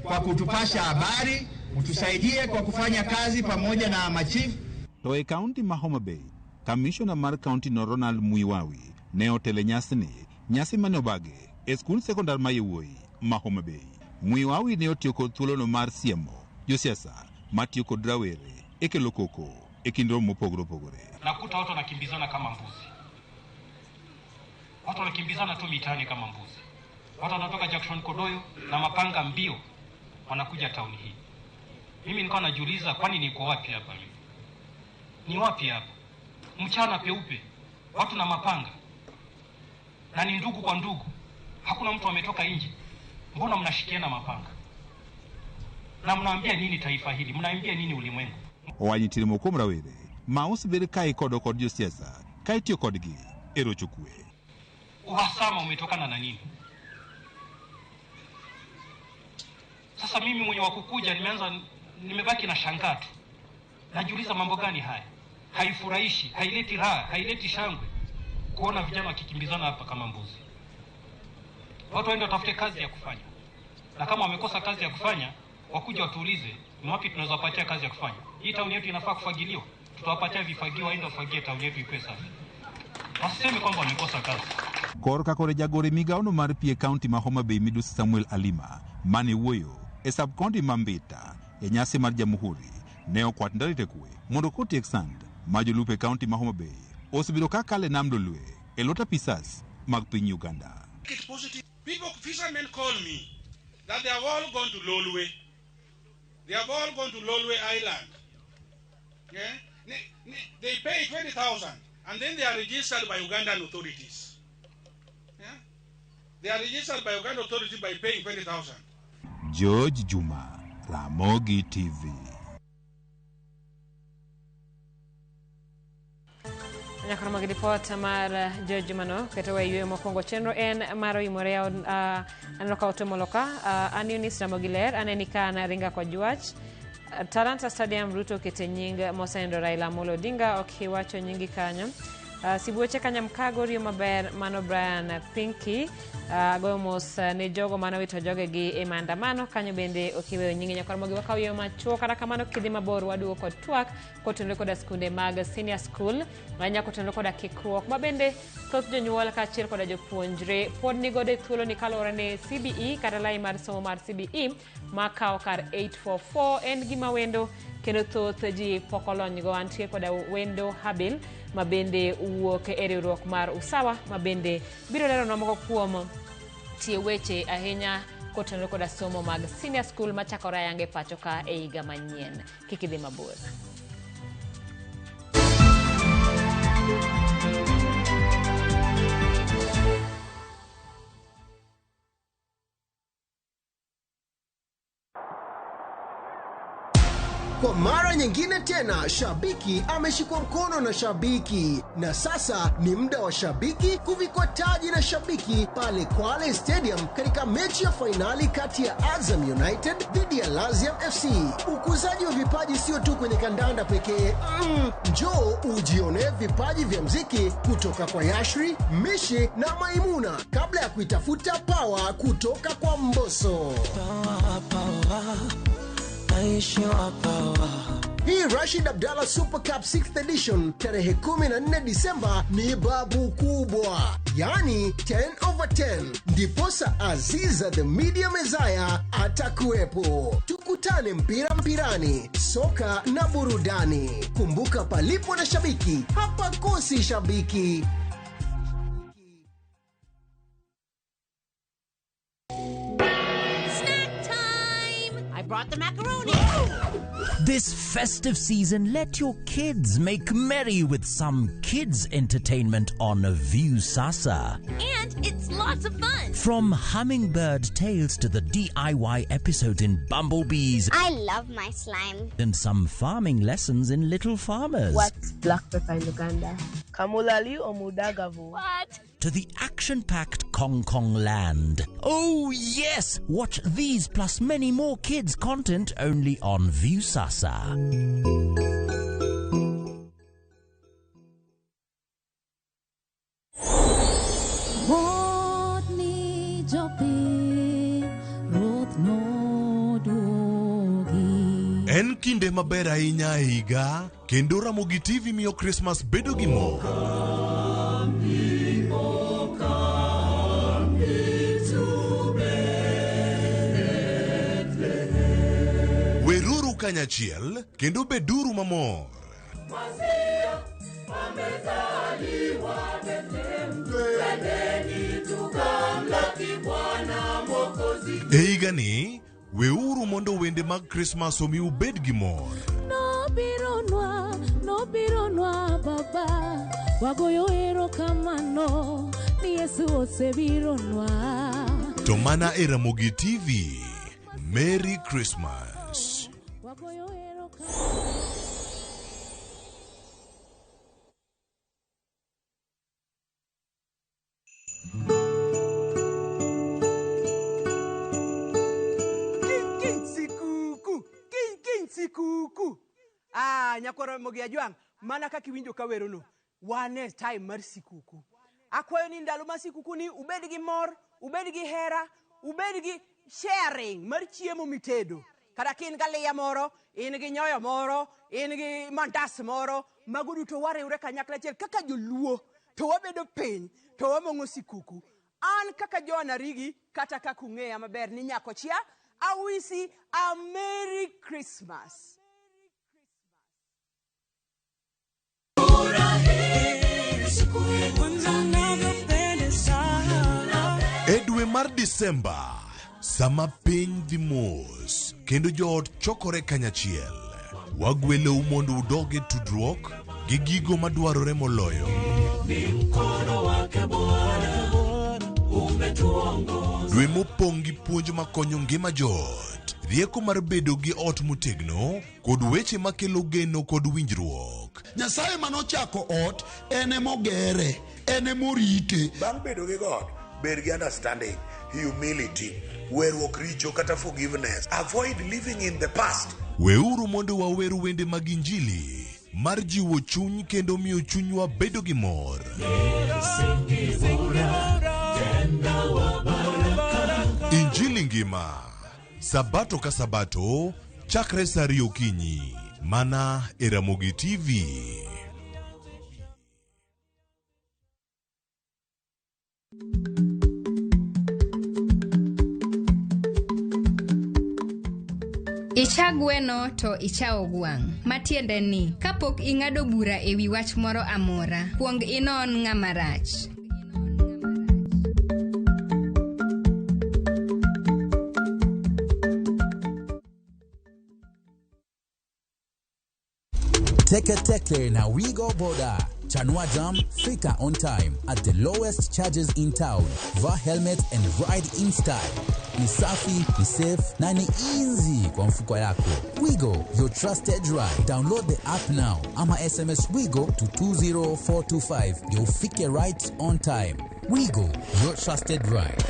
kwa kutupasha habari, mtusaidie kwa kufanya kazi pamoja na machifu. To e kaunti ma Homa Bay, kamishona mar kaunti no Ronald Muiwawi ne otelo e nyasini, nyasi mane obagi e skund sekondar ma yawuoyi ma Homa Bay. Muiwawi ne otiyo kod thuolono mar siemo josiasa matiyo kod rawere e kelo koko e kind romo mopogore opogore. Nakuta watu wanakimbizana kama mbuzi, watu wanakimbizana tu mitaani kama mbuzi, watu wanatoka Jackson Kodoyo na mapanga mbio wanakuja tauni hii. Mimi nilikuwa najiuliza, kwani niko wapi hapa mimi? Ni wapi hapa? Mchana peupe, watu na mapanga, na ni ndugu kwa ndugu, hakuna mtu ametoka nje. Mbona mnashikiana mapanga? Na mnaambia nini taifa hili? Mnaambia nini ulimwengu? Owacho nitiere moko kuom rawere ma osebed ka ikodo kod josiasa ka itiyo kodgi e rocho kwe. Uhasama umetokana na nini? Sasa mimi mwenye wakukuja nimebaki na shangaa tu. Najiuliza mambo gani haya? Haifurahishi, haileti raha, haileti shangwe kuona vijana wakikimbizana hapa kama mbuzi. Watu waende watafute kazi ya kufanya. Na kama wamekosa kazi ya kufanya, wakuja watuulize ni wapi tunaweza kupatia kazi ya kufanya. Hii tauni yetu inafaa kufagiliwa. Tutawapatia vifagio waende wafagie tauni yetu ikuwe safi. Wasiseme kwamba wamekosa kazi. Korka kore jagore migawono mar pi e kaunti ma Homa Bay midusi Samuel Alima mane wuoyo e sub county ma Mbita e nyasi mar Jamhuri ne okwat ndarite kwe mondo kotiek sand ma jolupo e kaunti ma Homa Bay osebedo ka kalo e nam Lolwe e lot apisas mag piny Uganda. It positive. People, fishermen call me that they have all gone to Lolwe. They have all gone to Lolwe Island. Yeah? They pay 20,000 and then they are registered by Ugandan authorities. Yeah? They are registered by Ugandan authorities by paying 20,000. George Juma, Ramogi TV. Nyakoro mag ripot mar George Jumano keto wa yweyo mokwongo. Chenro en mar oimore aneno ka otemo loka an Eunice Ramogi Ler aneni ka an ringa kod jwach Talanta Stadium Ruto okete nying mosenindo Raila Amolo Odinga ok iwacho nyingi kanyo. Sibuoche Kanyamkago riyo maber mano Brian Pinky goyo mos ne jogo mane owito jogegi e maandamano kanyo bende ok iweyo nyingi. Nyakwar Mogi wakawo yo machuok kata kamano kidhi mabor waduogo kod twak kotenore koda skunde mag senior school ahinya kotenore koda kikruok ma bende thoth jonyuol kaachiel koda jopuonjre pod nigodo e thuolo ni kaluwore ni CBE kata lai mar somo mar CBE makawo kar 844 en gima wendo kendo thoth ji pok olonygo. Antie koda wendo Habil ma bende wuok e riwruok mar Usawa ma bende biro leronwa moko kuom tie weche ahinya kotenore koda somo mag senior school machakore ayanga e pacho ka e higa manyien. Kik idhi mabor. Kwa mara nyingine tena, shabiki ameshikwa mkono na shabiki, na sasa ni muda wa shabiki kuvikwa taji na shabiki pale Kwale Stadium katika mechi ya fainali kati ya Azam United dhidi ya Lazium FC. Ukuzaji wa vipaji sio tu kwenye kandanda pekee. Njoo ujione vipaji vya mziki kutoka kwa Yashri, Mishi na Maimuna kabla ya kuitafuta power kutoka kwa Mbosso. Power, power. Hii Rashid Abdallah Super Cup 6th edition tarehe 14 Disemba ni babu kubwa, yani 10/10. Ndiposa Aziza the Media Messiah atakuwepo. Tukutane mpira mpirani, soka na burudani. Kumbuka, palipo na shabiki hapakosi shabiki. Brought the macaroni. This festive season, let your kids make merry with some kids entertainment on Viusasa. And it's lots of fun. From Hummingbird Tales to the DIY episodes in Bumblebees. I love my slime. And some farming lessons in Little Farmers. What's black pepper in Uganda? Kamulali or Mudagavu? What? To the action-packed Kong Kong Land. Oh yes! Watch these plus many more kids content only on Viusasa. a e higa kendo Ramogi TV miyo Christmas bedo gi mor. Weruru kanyachiel kendo beduru mamor. E higani, weuru mondo wende mag Krismas omi ubed gi mor. Nobironwa, nobironwa baba, wagoyo erokamano ni Yesu osebironwa. To mana e Ramogi TV. Merry Christmas. Wagoyo erokamano. Kiny kiny sikuku, kiny kiny sikuku. Ah, nyakwar Ramogi Ajwang', mana kaka iwinjo ka werono, wan e time mar sikuku. Akwayo ni ndalo ma sikuku ni ubed gi mor, ubed gi hera, ubed gi sharing mar chiemo mitedo. Kata ka in galiya moro, in gi nyoyo moro, in gi mandas moro, mago duto wariwre kanyakla achiel kaka joluo to wabedo piny to wamong'o sikuku. An kaka Joan Arigi kata kaka ung'eya maber ni Nyakochia, awisi a Merry Christmas. E dwe mar Disemba, sama piny dhi mos kendo joot chokore kanyachiel, wagwelou mondo udog e tudruok gi gigo madwarore moloyo. Dwe mopong' gi puonj makonyo ngima joot, rieko mar bedo gi ot motegno, kod weche makelo geno kod winjruok. Nyasaye manochako ot en emogere, en emorite. Bang' bedo gi God, bed gi understanding, humility, weruok richo kata forgiveness. Avoid living in the past. Weuru mondo wawer wende mag Injili mar jiwo chuny kendo miyo chunywa bedo gi mor. Injili ngima, Sabato ka Sabato, chakre sa ariyo okinyi, mana e Ramogi TV. Icha gweno to icha ogwang'. Matiende ni, kapok ing'ado bura e wi wach moro amora, kuong inon ng'ama rach. Teke Teke na Wigo Boda. Chanua Jam, fika on time at the lowest charges in town. Vaa helmet and ride in style. Ni safi, ni safe na ni easy kwa mfuko yako. Wigo, your trusted ride. Download the app now ama SMS Wigo to 20425 ndio ufike right on time. Wigo, your trusted ride.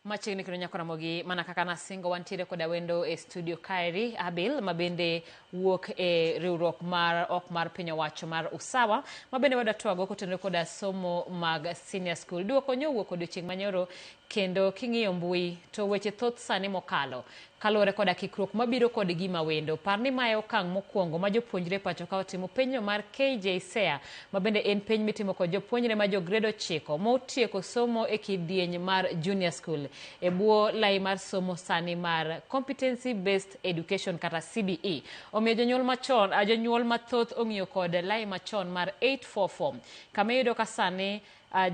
Machiegni kendo nyako Ramogi, mana kaka nasingo wantiere koda wendo e studio kaeri, Abil, ma bende wuok e riwruok mar ok mar piny owacho mar Usawa, ma bende wadwa twago kotenore koda somo mag senior school. Duoko nyowuok odiochieng' manyoro kendo king'iyo mbui to weche thoth sani mokalo kaluwore koda kikruok mabiro kod gima wendo. Par ni mae okang' mokwongo ma jopuonjre pacho ka otimo penjo mar KJSEA, ma bende en penj mitimo kod jopuonjre ma jo grade 9 motieko somo e kidieny mar junior school e bwo lai mar somo sani mar Competency Based Education kata CBE. Omiyo jonyuol machon, jonyuol mathoth ong'iyo kod lai machon mar 844 kama iyudo ka sani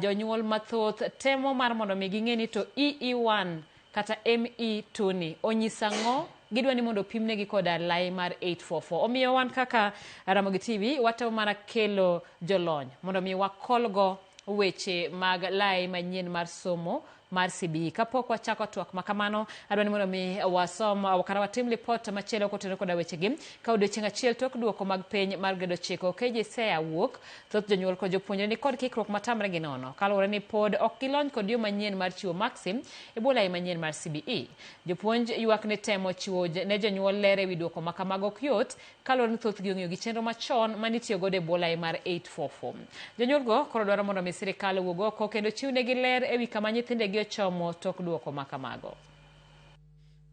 jonyuol mathoth temo mar mondo mi ging'e ni to EE1 kata ME2 ni onyisa ang'o, gidwa ni mondo opimnegi koda lai mar 844. Omiyo wan kaka Ramogi TV watemo mana kelo jolony mondo mi wakolgo weche mag lai manyien mar somo mar CBE. Kapok wachako twak ma kamano, adwa ni mondo mi wasom kata watim lipot machielo kotenore koda wechegi. Ka odiochieng' achiel tok duoko mag penj mar grade 9 KJSEA wuok, thoth jonyuol kod jopuonjre ni kod kikruok matamre gi nono kaluwore ni pod ok gilony kod yo manyien mar chiwo maksi e bwo lai manyien mar CBE. Jopuonj ywak ni temo chiwo ne jonyuol ler ewi duoko ma kamago ok yot kaluwore ni thothgi ong'iyo gi chenro machon manitiyo godo e bwo lai mar 844. Jonyuol go koro dwaro mondo mi sirikal owuog oko kendo chiwnegi ler ewi kama nyithindegi ochomo tok duoko ma kamago.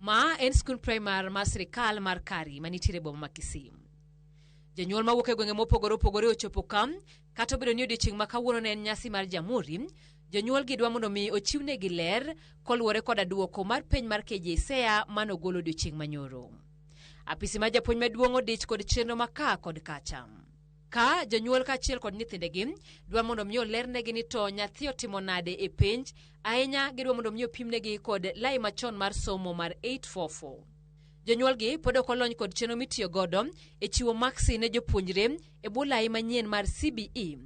Ma en skund primar mar sirikal mar Kari manitiere e boma ma Kisii. Jonyuol mawuok e gwenge mopogore opogore ochopo ka, kata obedo ni odiochieng' ma kawuono ne en nyasi mar Jamhuri, jonyuol gi dwa mondo mi ochiwnegi ler koluwore koda duoko mar penj mar KJSEA mane ogol odiochieng' manyoro. Apisi mar japuonj maduong' odich kod chenro ma ka kod kacha. Ka jonyuol kaachiel kod nyithindegi dwa mondo mi olernegi ni to nyathi otimo nade e penj, ahinya gidwa mondo mi opimnegi kod lai machon mar somo mar 844. Jonyuolgi pod ok olony kod chenro mitiyo godo e chiwo maksi ne jopuonjre e bwo lai manyien mar CBE.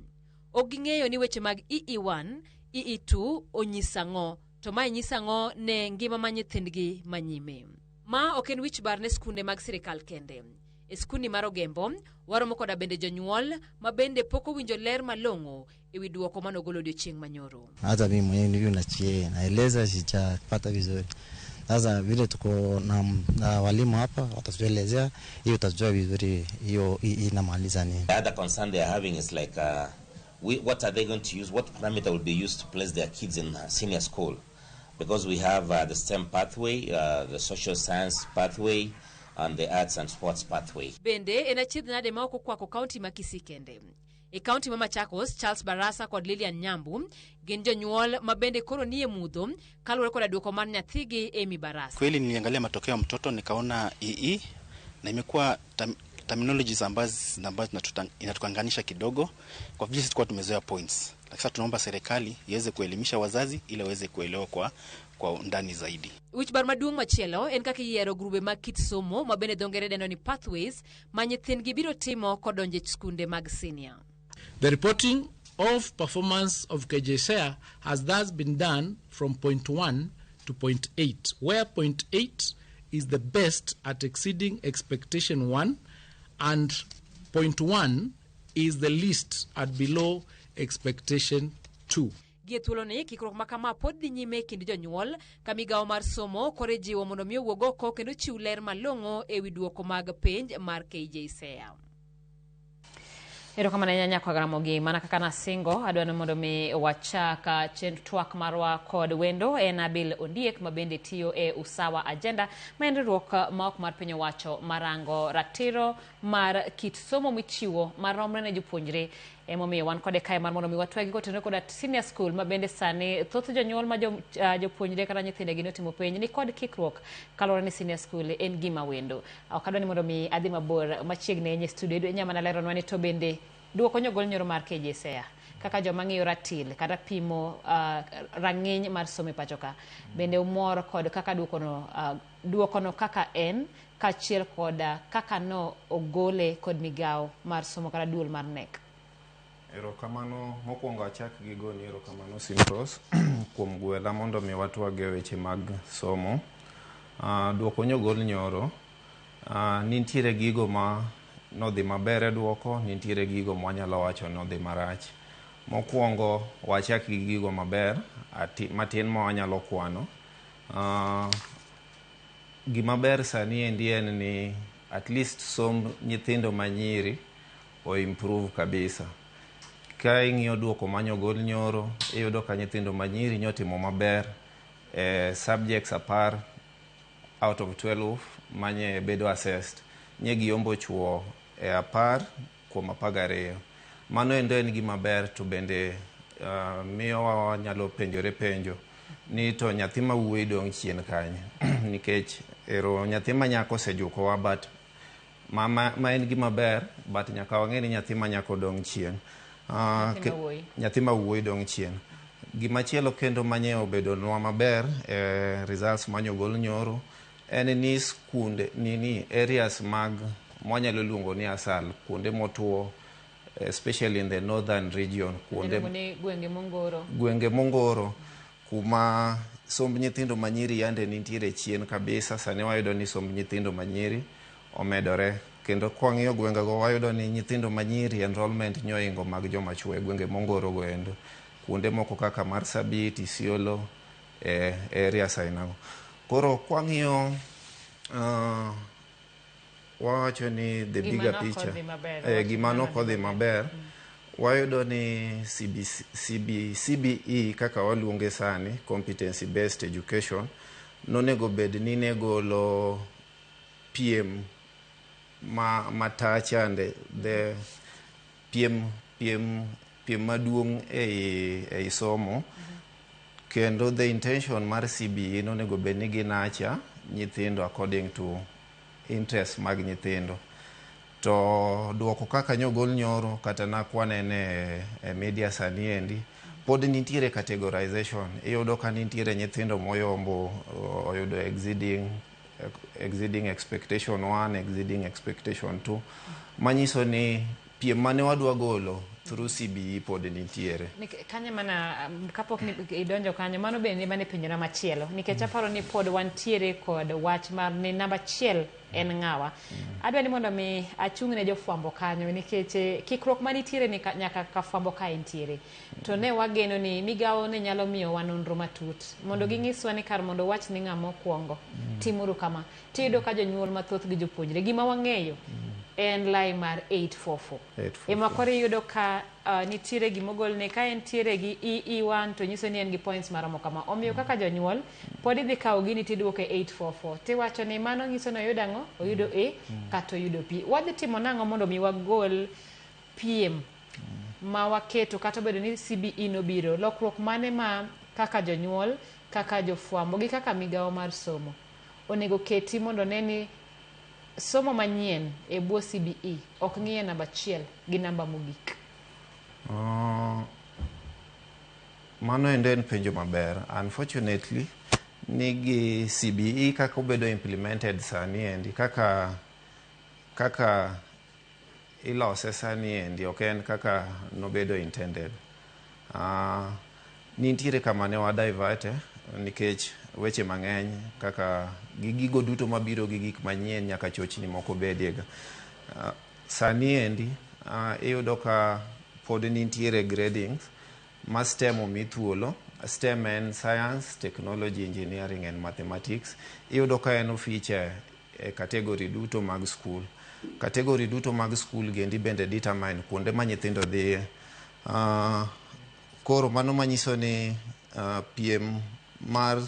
Ok ging'eyo ni weche mag EE1, EE2 onyiso ang'o, to mae nyiso ang'o ne ngima ma nyithindgi manyime. Ma ok en wich bar ne skunde mag sirikal kende. E skundni mar Ogembo, waromo koda bende jonyuol ma bende pok owinjo ler malong'o ewi duoko mane ogol odiochieng' manyoro. Hata mimi mwenyewe nilivyo nachie naeleza sijapata vizuri. Sasa vile tuko na walimu hapa watatuelezea hiyo, utajua vizuri hiyo inamaliza nini. The other concern they are having is like what are they going to use, what parameter will be used to place their kids in senior school, because we have the STEM pathway, the social science pathway and the arts and sports pathway. Bende en achiedh nade ma ok okwako kaunti ma Kisii kende. E kaunti ma Machakos, Charles Barasa kod Lilian Nyambu gin jonyuol ma bende koro nie mudho kaluwore koda duoko mar nyathigi Amy Barasa. Kweli niliangalia matokeo ya mtoto nikaona EE na imekuwa terminologies ambazo inatukanganisha kidogo kwa vile sisi tumezoea points. Lakini sasa tunaomba serikali iweze kuelimisha wazazi ili waweze kuelewa kwa undani zaidi. Wich bar maduong' machielo en kaka iyiero grube mag kit somo ma bende dho ngere dendo ni pathways ma nyithindgi biro timo kodonjo e skunde mag senior. The reporting of performance of KJSEA has thus been done from 0.1 to 0.8, where 0.8 is the best at exceeding expectation 1 and 0.1 is the least at below expectation 2. Gie thuoloni, kikruok ma kama pod dhi nyime e kind jonyuol ka migawo mar somo koro ijiwo mondo mi owuog oko kendo chiw ler malong'o ewi duoko mag penj mar KJSEA. Erokamano ahinya nyakwa Ramogi, mana kaka nasingo, adwa ni mondo mi wachak twak marwa kod wendo en Abil Ondiek ma bende tiyo e Usawa Agenda, ma en riwruok ma ok mar piny owacho marango ratiro mar kit somo michiwo maromre ne jopuonjre. Emomiyo wan kode kae mar mondo mi watwagi kotenore koda senior school ma bende sani thoth jonyuol ma jopuonjre kata nyithindegi notimo penj ni kod kikruok kaluwore ni senior school en gima wendo. Ok adwa ni mondo mi adhi mabor machiegni ahinya e studio, inya mana leronwa ni to bende duoko nyogol nyoro mar KJSEA kaka joma ng'iyo ratil kata pimo rang'iny mar somo e pacho ka, bende umor kod kaka duokono kaka en kaachiel kod kaka no ogole kod migawo mar somo kata duol mar KNEC. Erokamano mokwongo achak gi goni erokamano Simros kuom gwela mondo mi watwag e weche mag somo. Duoko nyogol nyoro, nitiere gigo ma nodhi maber e duoko, nitiere gigo mwanyalo wacho nodhi marach. Mokwongo wachak gi gigo maber matin ma wanyalo kwano. Gima ber sani endi en ni at least somb nyithindo manyiri o improve kabisa. Ka ing'iyo duoko manyogol nyoro, iyudo ka nyithindo manyiri nyotimo maber e subjects 10 out of 12 manye bedo assessed. Nye giombo chuo e 10 kuom 12. Mano endo en gima ber, to bende miyo wanyalo penjore penjo ni to nyathi ma wuoyi dong' chien kanye nikech ero nyathi ma nyako osejukowa, but ma en gima ber, but nyaka wang'e ni nyathi ma nyako dong' chien. Nyathi ma wuoyi dong' chien. Gimachielo kendo manye obedonwa maber e results manyogol nyoro en ni skunde nini areas mag mwanyalo luongo ni asal, kuonde motuo, especially in the northern region, kuonde gwenge mongoro, Kuma somb nyithindo manyiri yande nitiere chien kabisa, sani wayudo ni somb nyithindo manyiri omedore. Kendo kwang'iyo gwengego wayudo ni nyithindo manyiri enrollment nyoingo mag joma chuo e gwenge mongoro go endo. Kuonde moko kaka Marsabit, Isiolo, e areas ainago. Koro kwang'iyo wawacho ni the Gima bigger nok picture, odhi maber, gima nok odhi maber, wayudo ni CBC, CB, CBE kaka waluonge sani, competency based education, nonego bed ni ne golo piem ma matachande the piem maduong' ei somo. Kendo the intention mar CBE nonego bed ni ginacha nyithindo according to interest mag nyithindo. To duoko kaka nyogol nyoro kata nakwanene e media sani endi, pod nitiere categorization. Iyudo ka nitiere nyithindo moyombo oyudo exceeding expectation 1, exceeding expectation 2, manyiso ni piem mane wadwa golo through CBE pod nitiere. Kanyo mana kapok ni idonjo kanyo, mano bende mane penjona machielo, nikech aparo ni pod wantiere kod wach mar ni namba achiel en ng'awa. Adwa ni mondo mi achung' ne jofwambo kanyo, nikech kikruok manitiere ni nyaka ka fwambo ka entiere. To ne wageno ni migawo ne nyalo miyowa nonro matut mondo ging'iswa ni kar mondo wach ni ng'ama okwongo timuru kama. Tiyudo ka jonyuol mathoth gi jopuonjre gima wang'eyo en lai mar 844. Ema koro iyudo ka nitiere gimogolne ka entiere gi EE1 to nyiso ni en gi points maromo kama. Omiyo kaka jonyuol pod idhi kawo gini tiduoke 844 tiwacho ni mano nyiso ni oyudo ang'o? Oyudo A kata oyudo B. Wadhi timo nang'o mondo mi wagol piem ma waketo kata obedo ni CBE nobiro? Lokruok mane ma kaka jonyuol, kaka jofwambo gi kaka migawo mar somo onego keti mondo ne ni somo manyien e bwo CBE ok ng'iye namba achiel gi namba mogik? Mano endo en penjo maber. Unfortunately, nigi CBE kaka obedo implemented sani endi, kaka ilose sani endi, ok en kaka nobedo intended. Nitiere kama ne wa divert nikech weche mang'eny kaka gi gigo duto mabiro gi gik manyien nyaka chochni moko bediega. Sani endi iyudo ka pod nitiere gradings ma STEM omi thuolo. STEM en science, technology, engineering and mathematics. Iyudo ka en ofiche e category duto mag school. Category duto mag school gendi bende determine kuonde ma nyithindo dhiye. Koro mano manyiso ni piem mar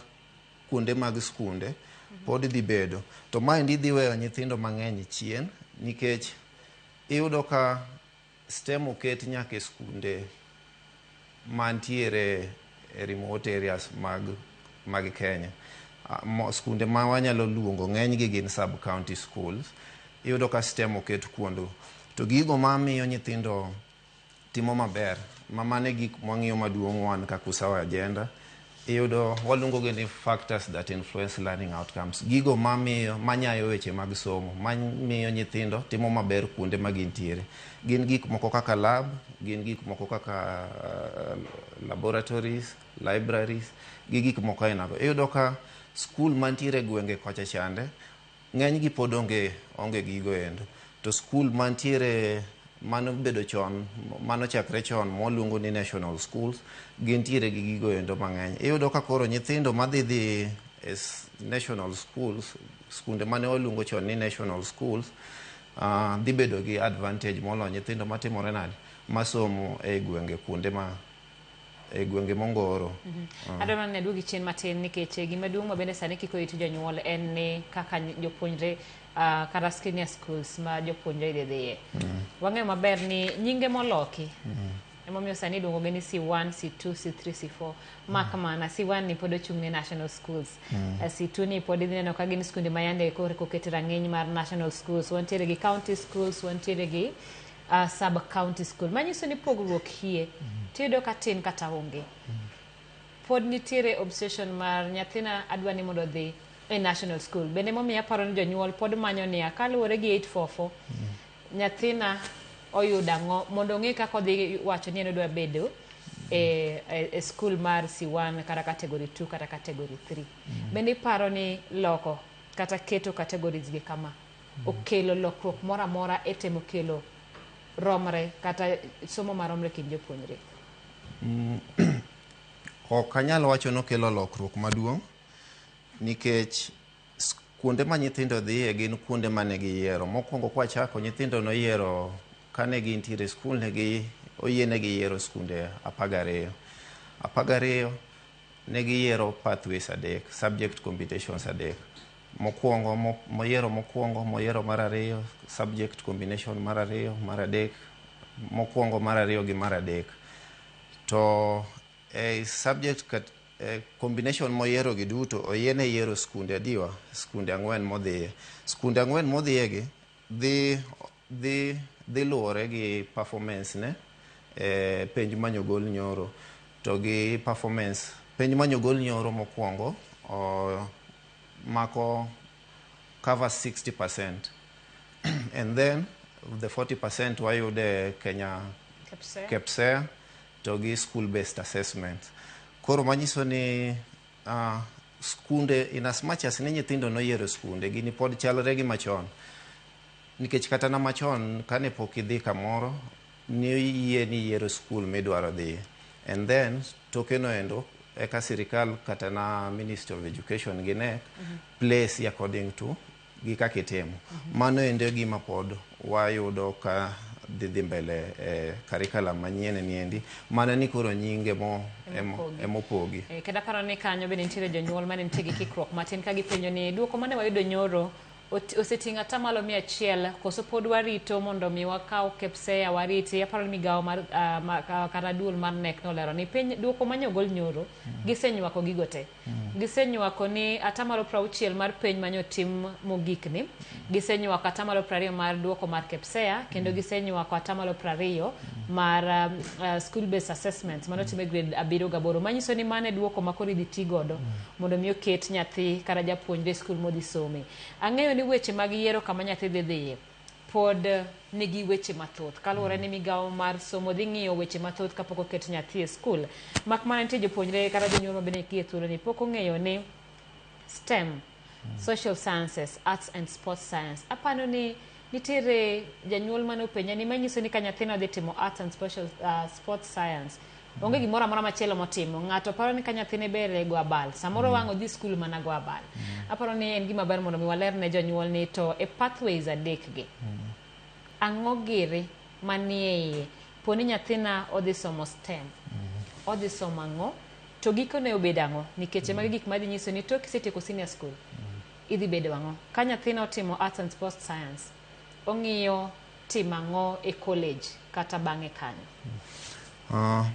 kuonde mag skunde pod dhi bedo. To maendi dhi weyo nyithindo mang'eny chien nikech iyudo ka STEM oket nyaka e skunde mantiere e remote areas mag Kenya. Skunde ma wanyalo luongo ng'enygi gin sub county schools. Iyudo ka STEM oket kuondgo. To gigo mamiyo nyithindo timo maber, ma mano e gik mwang'iyo maduong' wan kaka Usawa Agenda, iyudo waluongo gi ni factors that influence learning outcomes. Gigo mamiyo manyayo weche mag somo, mamiyo nyithindo timo maber kuonde ma gintiere. Gin gik moko kaka lab, gin gik moko kaka laboratories, libraries, gi gik moko ainago. Iyudo ka skul mantiere e gwenge kocha chande, ng'enygi pod onge gigo endo. To skul mantiere mano bedo chon, mano chakre chon mwaluongo ni national schools, gintiere gi gigo endo mang'eny. Iyudo ka koro nyithindo madhi dhi e national schools, skunde mane waluongo chon ni national schools, dhi bedo gi advantage moloyo nyithindo matimore nade, masomo e gwenge kuonde ma e gwenge mongoro. Adwaro ni aduogi chien matin nikech gima duong' ma bende sani kiko it jonyuol en ni kaka jopuonjre kata senior schools ma jopuonjre dhi dhiye. Wang'eyo maber ni nyinge moloki emomiyo sani iluongo gi ni C1, C2, C3, C4. Mak mana C1 ni pod ochung' ne national schools. C2 ni pod idhi neno ka gin skunde ma yande koreka oket rang'iny mar national schools. Wantiere gi county schools, wantiere gi sub county school. Manyiso ni pogruok hie. Tiyudo ka tin kata onge. Pod nitiere obsession mar nyathina adwa ni mondo odhi e national school. Bende momiyo aparo ni jonyuol pod manyo niya kaluwore gi 844 nyathina oyudo ang'o mondo ong'e kaka odhi wacho ni en odwa bedo e skul mar C1 kata category 2 kata category 3. Bende iparo ni loko kata keto categories gi kama okelo lokruok moro amora e temo kelo romre kata somo maromre kind jopuonjre? Ok anyal wacho nokelo lokruok maduong' nikech kuonde ma nyithindo dhiye gin kuonde mane giyiero. Mokwongo kwachako, nyithindo noyiero kane gintiere e skul, negi oyienegi yiero skunde 12. 12 ne giyiero pathways adek, subject combinations adek. Mokwongo moyiero mokwongo, moyiero mar ariyo, subject combination mar ariyo, mar adek, mokwongo, mar ariyo gi mar adek. To e subject combination moyiero gi duto, oyiene yiero skunde adiwa? Skunde ang'wen modhiye. Skunde ang'wen modhiye gi dhi luwore gi performance ne e penj manyogol nyoro to gi performance penj manyogol nyoro mokwongo o, mako cover 60% and then the 40% wayude Kenya. KPSEA. KPSEA to gi school based assessment. Koro manyiso ni skunde, in as much as ni nyithindo noyiero skunde, gini pod chalre gi machon, nikech kata na machon kane pok idhi kamoro ni yie ni yiero skul midwaro dhiye and then tokeno endo eka sirikal kata na Ministry of Education gi KNEC place according to gi kaka itimo. Mano endo e gima pod wayudo ka dhi mbele e curriculum manyien ni endi mana ni koro nyinge mo Emopogi. Emopogi. Kendo aparo ni kanyo bende nitiere jonyuol mane nitie gi kikruok matin ka gipenjo ni duoko mane wayudo nyoro oseting'o 100% koso pod warito mondo mi wakaw KPSEA wariti. Aparo ni migawo mar kata duol mar KNEC nolero ni piny duoko manyogol nyoro gisenywako gigo te. Gisenywako ni 60% mar penj manyotim mogik ni gisenywako 20% mar duoko mar KPSEA kendo gisenywako 20% mar school based assessment manotim e grade 7 gi 8, manyiso ni mano e duoko ma koro idhi ti godo mondo mi oket nyathi kata japuonjre e skul modhi some. Ang'eyo ni weche mag yiero kama nyathi dhi dhiye pod nigi weche mathoth kaluwore ni migawo mar somo dhi ng'iyo weche mathoth kapok oket nyathi e skul, mak mana nitie jopuonjre kata jonyuol ma bende gie thuolo ni pok ong'eyo ni STEM, social sciences, arts and sports science. Apano ni nitiere janyuol mane openja ni manyiso ni ka nyathina dhi timo arts and sports science, onge gimoro amora machielo motimo. Ng'ato paro ni ka nyathine ber e go abal, samoro wang' odhi skul mana go abal. Aparo ni en gima ber mondo mi waler ne jonyuol ni to e pathways adek gi, ang'o giri manie iye? Poni nyathina odhi somo STEM, odhi somo ang'o to gikone obedo ang'o? Nikech magi gik madhi nyiso ni tok kisetieko senior school idhi bedo ang'o. Ka nyathina otimo arts and sports science, ong'iyo timo ang'o e college kata bang'e kanyo?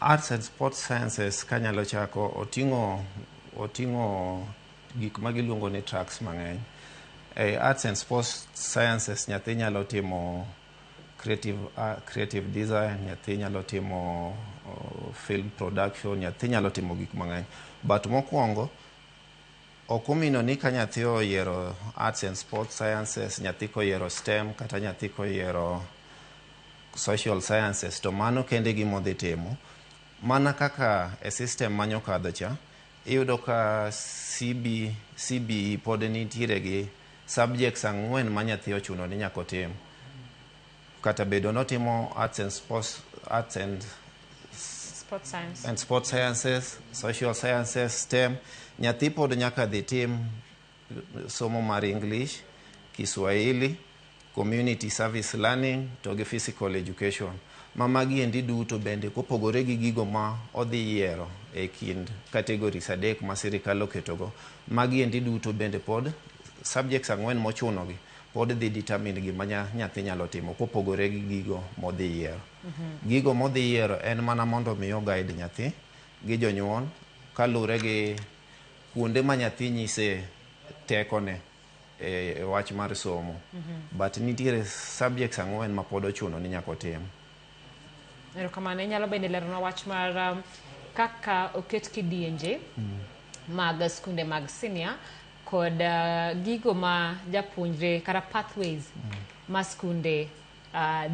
Arts and sports sciences, kanyalo chako, oting'o gik ma giluongo ni tracks mang'eny. E arts and sports sciences nyathi nyalo timo creative design, nyathi nyalo timo film production, nyathi nyalo timo gik mang'eny. But mokwongo ok omino ni ka nyathi oyiero arts and sports sciences, nyathi koyiero STEM kata nyathi koyiero social sciences, to mano kende gima odhi timo. Mana kaka e system manyokadho cha, iyudo ka CBE pod nitiere gi subjects ang'wen ma nyathi ochuno ni nyaka otim. Kata bedo notimo arts and sports, arts and sports science and sports sciences, social sciences, STEM, nyathi pod nyaka dhi tim somo mar English, Kiswahili, community service learning to gi physical education. Ma magi endi duto bende kopogore gi gigo ma odhi yiero e kind categories adek ma sirikal oketogo. Magi endi duto bende pod subjects ang'wen mochuno gi pod dhi determine gima nyathi nyalo timo kopogore gi gigo modhi yiero. Gigo modhi yiero en mana mondo mi o guide nyathi gi jonyuol kaluwore gi kuonde ma nyathi nyise tekone e wach mar somo. But nitiere subjects ang'wen ma pod ochuno ni nyaka otim. Erokamano. Inyalo bende leronwa wach mar kaka oket kidienje mag skunde mag senior kod gigo ma japuonjre kata pathways ma skunde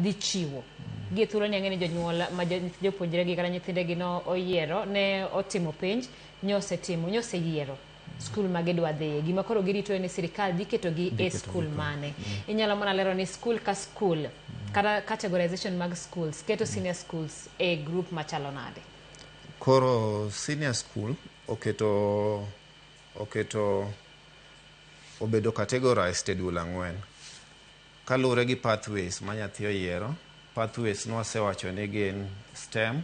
dhi chiwo. Gie thuolo ni ang'e ni jonyuol ma jopuonjre gi kata nyithindegi no oyiero ne otimo penj, nyosetimo, nyoseyiero skul ma gidwa dhiye. Gima koro girito en ni sirikal dhi ketogi e skul mane. Inyalo mana lero ni skul ka skul kata categorization mag schools keto senior schools e group machalo nade? Koro senior school oketo obedo categorized e duol 4 kaluwore gi pathways ma nyathi oyiero. Pathways nwasewacho ni gin STEM,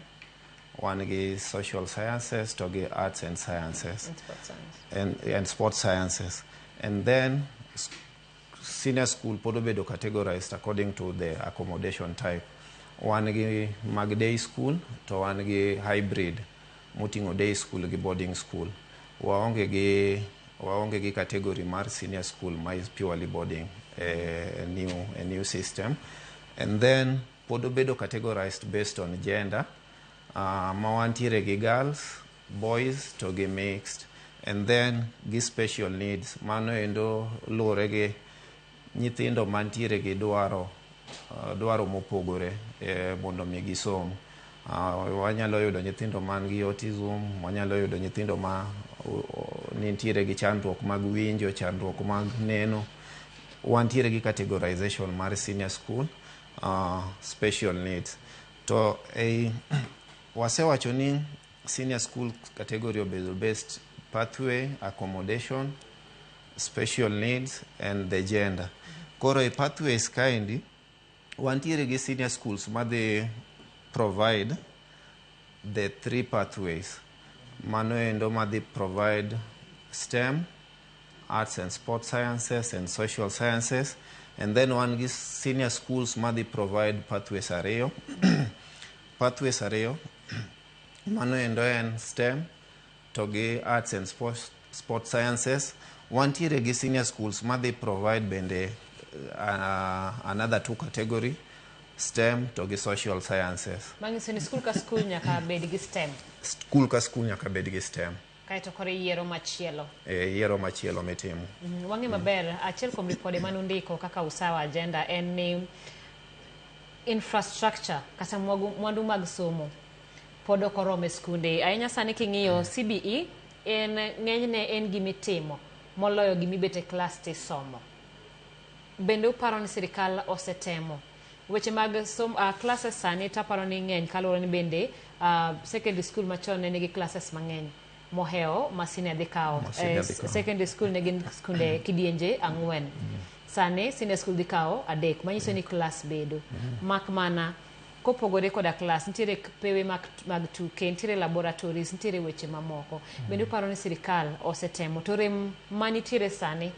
wan gi social sciences to gi arts and sciences And sport science. And sport sciences. And then senior school pod obedo categorized according to the accommodation type. Wan gi mag day school to wan gi hybrid moting'o day school gi boarding school. Waonge gi category mar senior school ma is purely boarding, a new system. And then pod obedo categorized based on gender, ma wantiere gi girls, boys to gi mixed, and then gi special needs. Mano endo luwore gi nyithindo mantiere gi dwaro mopogore mondo mi gisom. Wanyalo yudo nyithindo man gi autism, wanyalo yudo nyithindo ma nintiere gi chandruok mag winjo, chandruok mag neno. Wantiere gi categorization mar senior school special needs. To ei wasewacho ni senior school category obedo based pathway, accommodation, special needs and the gender. Koro e pathways kaendi wantiere gi senior schools madhi provide the three pathways. Mano endo madhi provide STEM, arts and sport sciences and social sciences. And then wan gi senior schools madhi provide pathways ariyo. Pathways ariyo mano endo en STEM to gi arts and sport sciences. Wantiere gi senior schools madhi provide bende another two category, STEM to gi social sciences. Manyiso ni skul ka skul nyaka bed gi STEM. Skul ka skul nyaka bed gi STEM. Kaeto koro iyiero machielo. E yiero machielo mitimo. Wang'e maber, achiel kuom ripode manundiko kaka Usawa Agenda en ni infrastructure kata mwandu mag somo pod ok oromo e skunde ahinya. Sani king'iyo CBE, en ng'enyne en gimitimo moloyo gimibet e klas tisomo. Bende uparo ni sirikal osetemo weche mag classes sani? Taparo ni ng'eny kaluwore ni bende secondary school machon ne nigi classes mang'eny mohewo ma senior dhi kawo. Ma senior dhi kawo. Secondary school ne gin skunde kidienje 4, sani senior school dhi kawo 3, manyiso ni class bedo mak mana kopogore koda class, nitiere pewe mag tuke, nitiere laboratories, nitiere weche mamoko. Bende uparo ni sirikal osetemo to rem manitiere sani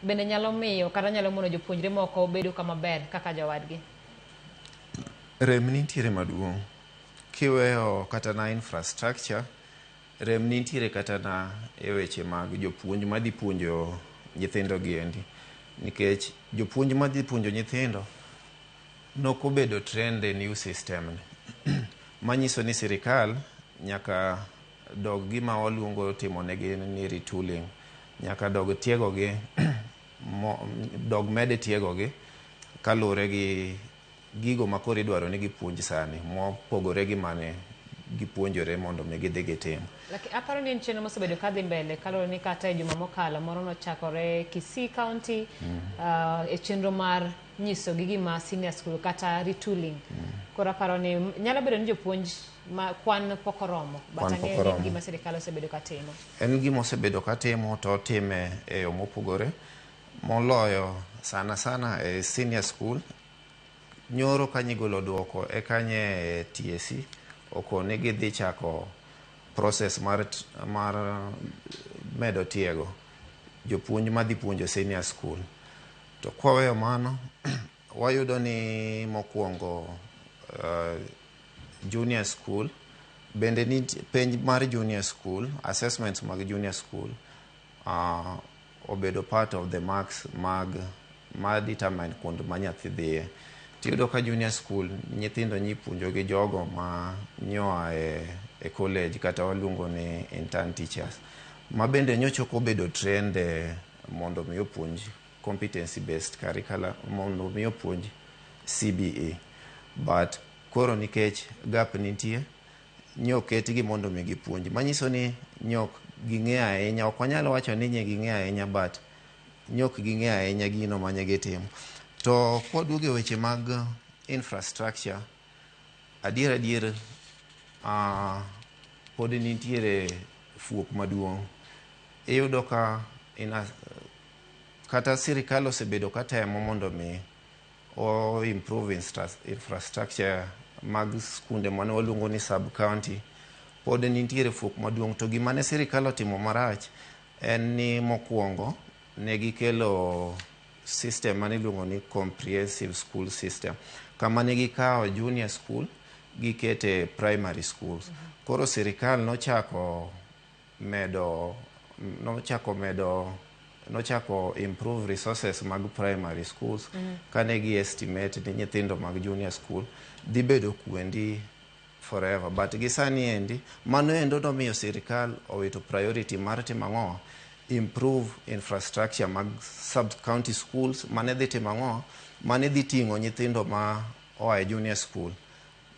bende nyalo miyo kata nyalo mono jopuonjre moko bedo kama ber kaka jowadgi? Rem nitiere maduong'. Kiweyo kata na infrastructure, rem nitiere kata na e weche mag jopuonj madhi puonjo nyithindo gi endi. Nikech jopuonj madhi puonjo nyithindo nokobedo trained e new system ni. Manyiso ni sirikal nyaka dog gima waluongo timo negi ni retooling. Nyaka dog tiegogi, dog med tiegogi kaluwore gi gigo ma koro idwaro ni gipuonj sani mopogore gi mane gipuonjore mondo mi gidhi gitim. Lakini aparo ni en chenro mosebedo kadhi mbele, kaluwore ni kata e juma mokalo moro nochakore Kisii County e chenro mar nyisogi gima senior school kata retooling. Koro aparo ni nyalo bedo ni jopuonj ma kwan pok oromo, but Kwan pok ang'eyo ni en oromo. gima sirikal osebedo katimo. En gima osebedo katimo to otime e yo mopogore moloyo sana sana e senior school. Nyoro ka nyigolo duoko e kanye TSC okoni gidhi chako process mar medo tiego jopuonj madhi puonjo senior school. To kwaweyo mano, wayudo ni mokwongo junior school bende penj mar junior school, assessments mag junior school obedo part of the marks mag ma determine kuond ma nyathi dhiye. Tiyudo ka junior school nyithindo nyipuonjo gi jogo ma nyoa e college kata waluongo ni intern teachers ma bende nyocha ok obedo trained mondo mi opuonj competency based curricula, mondo mi opuonj CBE, but Koro nikech gap nitie, nyoketgi mondo mi gipuonj. Manyiso ni nyok ging'e ahinya, ok wanyal wacho ni nye ging'e ahinya, but nyok ging'e ahinya gino manye gitimo. To kwaduogo e weche mag infrastructure, adier adier pod nitiere fuok maduong'. Iyudo ka kata sirikal osebedo katemo mondo mi o improve infrastructure mag skunde mane waluongo ni sub county, pod nitiere fuok maduong'. To gima ne sirikal otimo marach en ni mokwongo ne gikelo system mane iluongo ni comprehensive school system, kama ne gikawo junior school gikete primary schools. Koro sirikal nochako improve resources mag primary schools kane gi estimate ni nyithindo mag junior school dhi bedo kwendi forever. But gi sani endi mano endo nomiyo sirikal owito priority mar timo ang'o? Improve infrastructure mag sub county schools mane dhi timo ang'o? Mane dhi ting'o nyithindo ma oa e junior school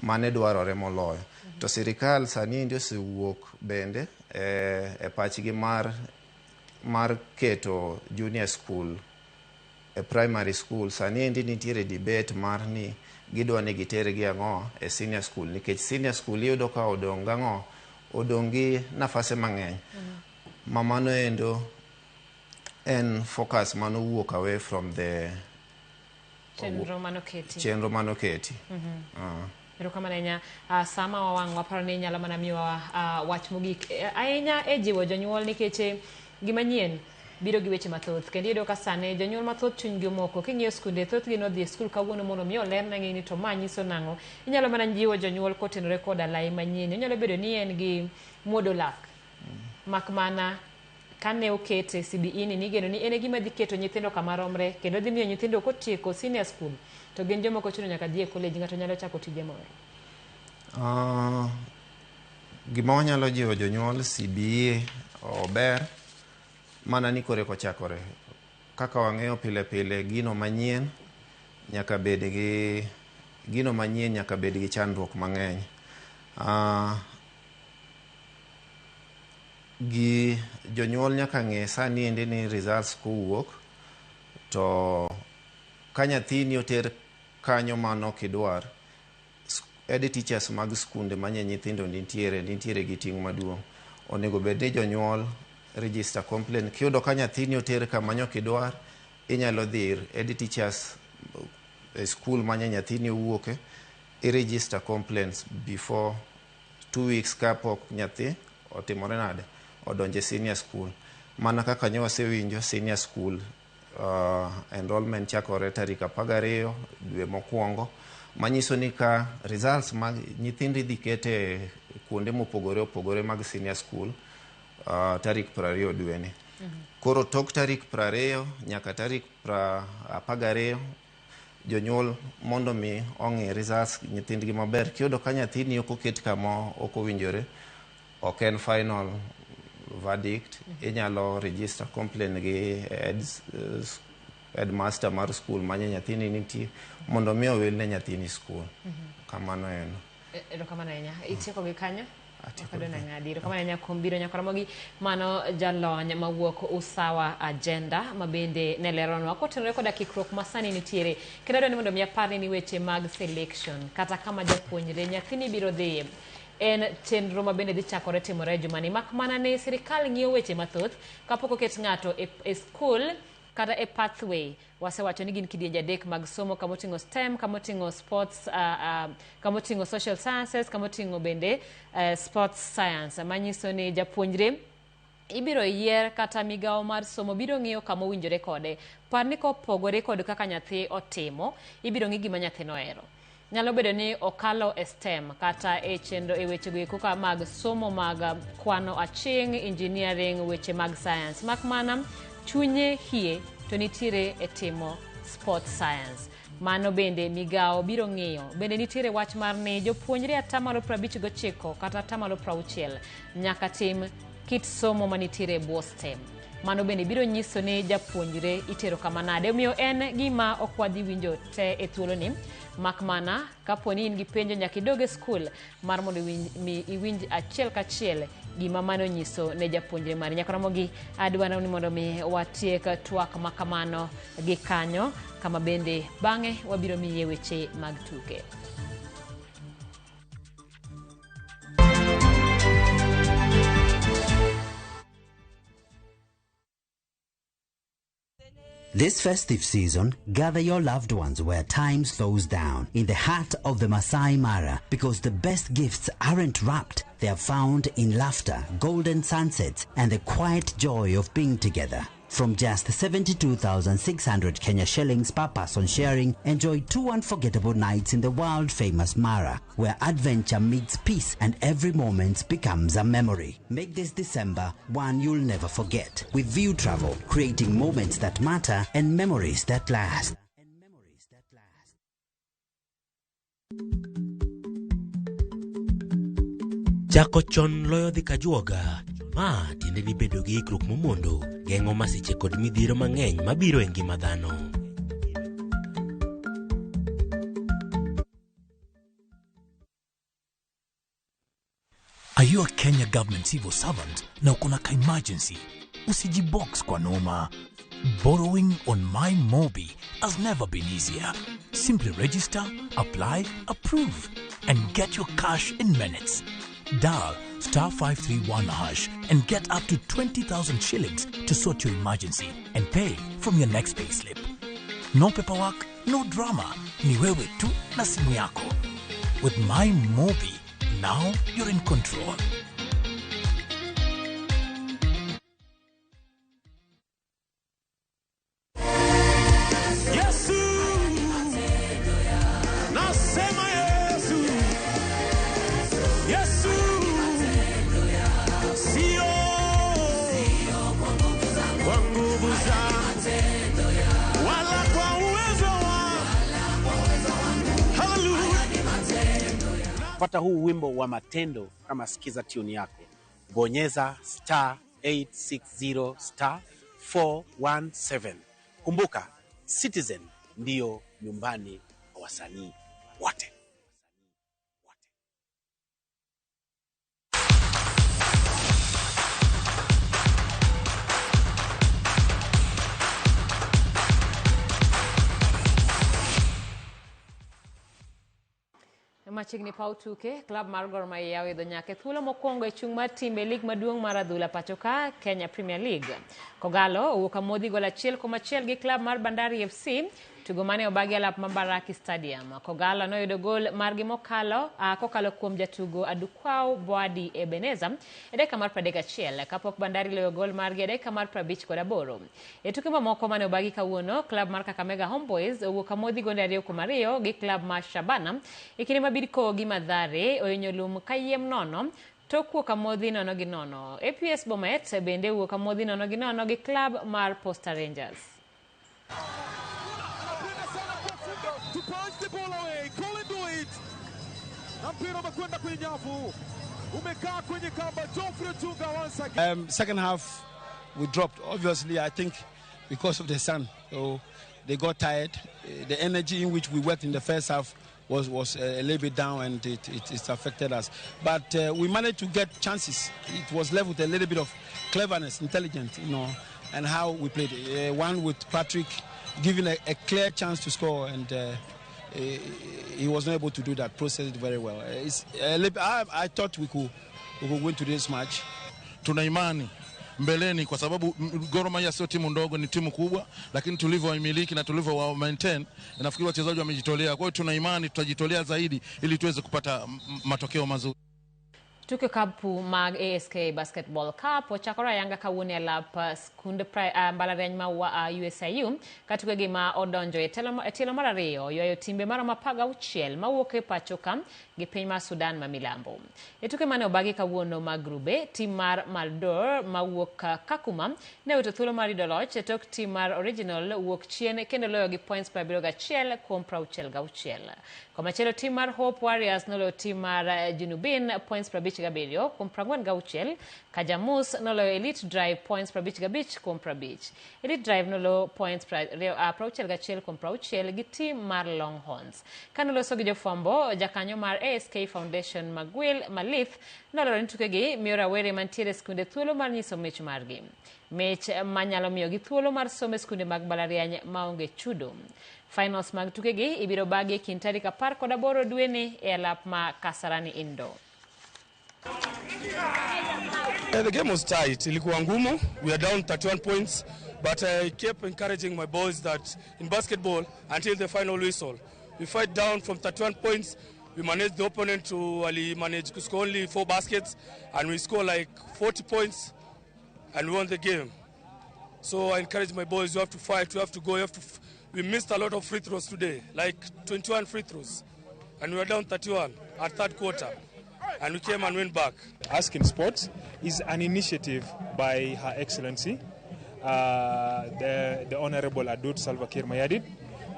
mane dwarore moloyo. To sirikal sani endi osewuok bende e pachgi mar keto junior school e primary school. Sani endi nitiere debate mar ni gidwa ni gitergi ang'o e senior school, nikech senior school iyudo ka odong' gang'o, odong' gi nafase mang'eny. Ma mano endo en focus manowuok away from the chenro manoketi. Chenro manoketi. Erokamano ahinya. Sama wawang' waparo ni inyalo mana miyowa wach mogik ahinya e jiwo jonyuol, nikech gima nyien biro gi weche mathoth, kendo iyudo ka sani jonyuol mathoth chunygi omoko. King'iyo skunde, thothgi nodhi e skul kawuono mondo mi olernegi ni to ma nyiso nang'o. Inyalo mana jiwo jonyuol kotenore koda lai manyien. Onyalo bedo ni en gi muodo lak, mak mana kane okete CBE ni nigeno ni en e gima dhi keto nyithindo kama romre, kendo dhi miyo nyithindo kotieko senior school to gin joma ok ochuno nyaka dhi e college, ng'ato nyalo chako tije moro. Gima wanyalo jiwo jonyuol, CBE ober mana ni kore kochakore. Kaka wang'eyo pile pile, gino manyien nyaka bed gi chandruok mang'eny. Gi jonyuol nyaka ng'e sani endi ni results kowuok to ka nyathini oter kanyo mano ok idwar, head teachers mag skunde manye nyithindo nitiere gi ting' maduong'. Onego bed ni jonyuol register complaint. Kiyudo ka nyathini oter kama ok idwar, inyalo dhi ir head teachers e school manye nyathini owuoke, i register complaints before 2 weeks kapok nyathi otimore nade, odonjo e senior school. Mana kaka nyo wasewinjo, senior school enrollment chakore tarik 12 dwe mokwongo, manyiso ni ka results mag nyithindo idhi kete kuonde mopogore opogore mag senior school tarik 20 dweni. Koro tok tarik 20 nyaka tarik 12, jonyuol mondo mi ong'i results nyithindgi maber. Kiyudo ka nyathini ok oket kama ok owinjore, ok en final verdict, inyalo register complaint gi headmaster mar school manye nyathini nitie mondo mi owil ne nyathini school. Kamano en. Erokamano ahinya. Itieko gi kanyo? Wakadona ng'adi. Erokamano ahinya kuom biro nyakoromogi. Mano jalony mawuok Usawa Agenda ma bende ne leronwa kotenore koda kikruok ma sani nitiere. Kendo adwa ni mondo mi aparni ni weche mag selection kata kama japuonjre nyathini biro dhiye en chenro ma bende dhi chakore timore e jumani, mak mana ni sirikal ng'iyo weche mathoth kapok oket ng'ato e skul kata e pathway. Wasewacho ni gin kidienje adek mag somo, kamoting'o STEM, kamoting'o sports, kamoting'o social sciences, kamoting'o bende sports science, manyiso ni japuonjre ibiro yier kata migawo mar somo biro ng'iyo kama owinjore kode. Par ni kopogore kod kaka nyathi otimo, ibiro ng'i gima nyathino ohero. Nyalo bedo ni okalo e STEM kata e chenro e wechego eko ka mag somo mag kwano aching', engineering, weche mag science, mak mana chunye hie to nitiere e timo sport science. Mano bende migawo biro ng'iyo. Bende nitiere wach mar ni jopuonjre 59% kata 60% nyaka tim kit somo manitiere e bwo STEM. Mano bende biro nyiso ni japuonjre itero kama nade. Omiyo en gima ok wadhi winjo te e thuoloni, mak mana kapo ni in gi penjo nyaka idog e skul mar mondo mi iwinj achiel kachiel gima mano nyiso ne japuonjre mari. Nyaka Ramogi adwaro ni mondo mi watiek twak ma kamano gi kanyo, kama bende bang'e wabiro miye weche mag tuke. This festive season, gather your loved ones where time slows down, in the heart of the Masai Mara, because the best gifts aren't wrapped. They are found in laughter, golden sunsets, and the quiet joy of being together. From just 72,600 Kenya shillings per person sharing, enjoy 2 unforgettable nights in the world-famous Mara, where adventure meets peace and every moment becomes a memory. Make this December one you'll never forget. With View Travel, creating moments that matter and memories that last. Chako chon loyo dhi kajuoga. Ma tiende ni bedo gi ikruok momondo geng'o masiche kod midhiero mang'eny mabiro e ngima dhano. Are you a Kenya government civil servant na uko na ka emergency? Usijibox kwa noma. Borrowing on MyMobi has never been easier. Simply register, apply, approve, and get your cash in minutes. Dial star 531 hash and get up to 20,000 shillings to sort your emergency and pay from your next payslip. No paperwork, no drama. Ni wewe tu na simu yako. With MyMobi, now you're in control. Yesu, nasema Yesu, Yesu, sio kwa nguvu zangu wala kwa uwezo wangu. Hallelujah. Pata huu wimbo wa Matendo kama sikiza tune yako. Bonyeza star 860 star 417. Kumbuka, Citizen ndiyo nyumbani kwa wasanii wote. Machiegni paw tuke, klab mar Gor Mahia oidho nyaka e thuolo mokwongo e chung' mar timbe lig maduong' mar adhula pacho ka Kenya Premier League. Kogalo owuok amodhi gol 1-1 gi klab mar Bandari FC, tugo mane obagi alap ma Mbaraki Stadium. Kogalo noyudo gol margi mokalo kokalo kuom jatugo Adukwau Boadi Ebeneza e dakika mar 31 kapok Bandari loyo gol margi e dakika mar 58. E tuke mamoko mane obagi kawuono, klab mar Kakamega Homeboys owuok amodhi gonde 2-2 gi klab mar Shabana e kinde ma Bidco gi Mathare ohinyo lum kayiem nono tok wuok amodhi 0-0. APS Bomet bende owuok amodhi 0-0 gi klab mar Posta Rangers. To punch the ball away, Colin do it. Na mpira umekwenda kwenye nyavu, umekaa kwenye kamba. Geoffrey Otunga once again. Second half we dropped, obviously, I think because of the sun. So they got tired. The energy in which we worked in the first half was a little bit down, and it affected us. But we managed to get chances. It was left with a little bit of cleverness, intelligence, and how we played. One with Patrick giving a clear chance to score, and he was not able to do that, processed it very well. I thought we could win today's match. Tuna imani mbeleni kwa sababu Gor Mahia sio timu ndogo, ni timu kubwa, lakini tulivyoimiliki na tulivyo maintain, nafikiri wachezaji wamejitolea. Kwa hiyo tuna imani tutajitolea zaidi ili tuweze kupata matokeo mazuri. Tuke kapu mag ASK Basketball Cup ochakore ayanga kawuono e alap skund mbalariany ma USIU ka tukegi ma odonjo e tielo mar ariyo ywayo timbe maromo 16 mawuok e pacho ka gi piny mar Sudan ma milambo. E tuke mane obagi kawuono mag grube, tim mar Maldor mawuok Kakuma ne owito thuolo mar yudo loch e tok tim mar Original wuok chien kendo loyo gi points 71 kuom 66. Komachielo tim mar Hope Warriors noloyo tim mar Junubin points 50 57 kuom 46 ka Jamus noloyo Elite Drive points 55 kuom 50. Elite Drive noloyo points 61 kuom 60 gi tim mar Longhorns. Kanoloso gi jofwambo, jakanyo mar ASK Foundation Magwil Malith noloro ni tukegi miyo rawere mantiere e skunde thuolo mar nyiso mich margi. Mich manyalo miyogi thuolo mar somo e skunde mag mbalariany maonge chudo. Finals mag tukegi ibiro bagi e kind tarik 18 dweni e alap ma Kasarani Indoor. The game was tight. Ilikuwa ngumu. We are down 31 points, but I kept encouraging my boys that in basketball, until the final whistle, we fight down from 31 points. We managed the opponent to ali manage to score only 4 baskets, and we score like 40 points, and we won the game. So I encourage my boys, you have to fight, you have to go, you have to. We missed a lot of free throws today, like 21 free throws, and we were down 31 at third quarter. And we came and went back. Ask in Sports is an initiative by Her Excellency, the Honorable Adut Salva Kiir Mayardit,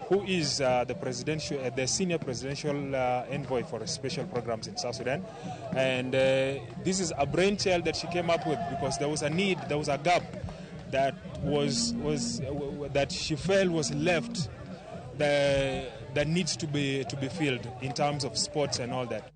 who is the senior presidential envoy for special programs in South Sudan. And this is a brainchild that she came up with because there was a need, there was a gap that that she felt was left that needs to be filled in terms of sports and all that.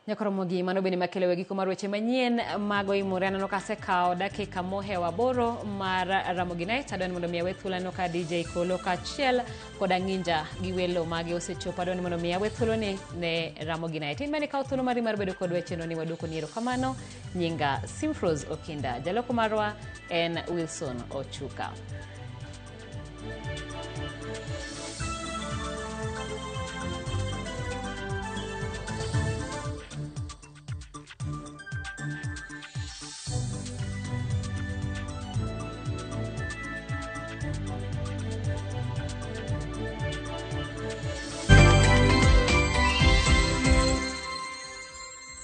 Nyakoromogi mano bende makelo giko mar weche manyien mago imore. Aneno ka asekawo dakika mohewo 8 mar Ramogi Night. Adwani mondo mi awe thuolo aneno ka DJ Kolo kaachiel koda Ng'inja gi welo mage osechopo. Adwani mondo mi awe thuolo ni ne Ramogi Night. In mane kawo thuolo mari mar bedo kod weche no ni waduoko ni erokamano. Nyinga Simfrose Okinda, jaloko marwa en Wilson Ochuka.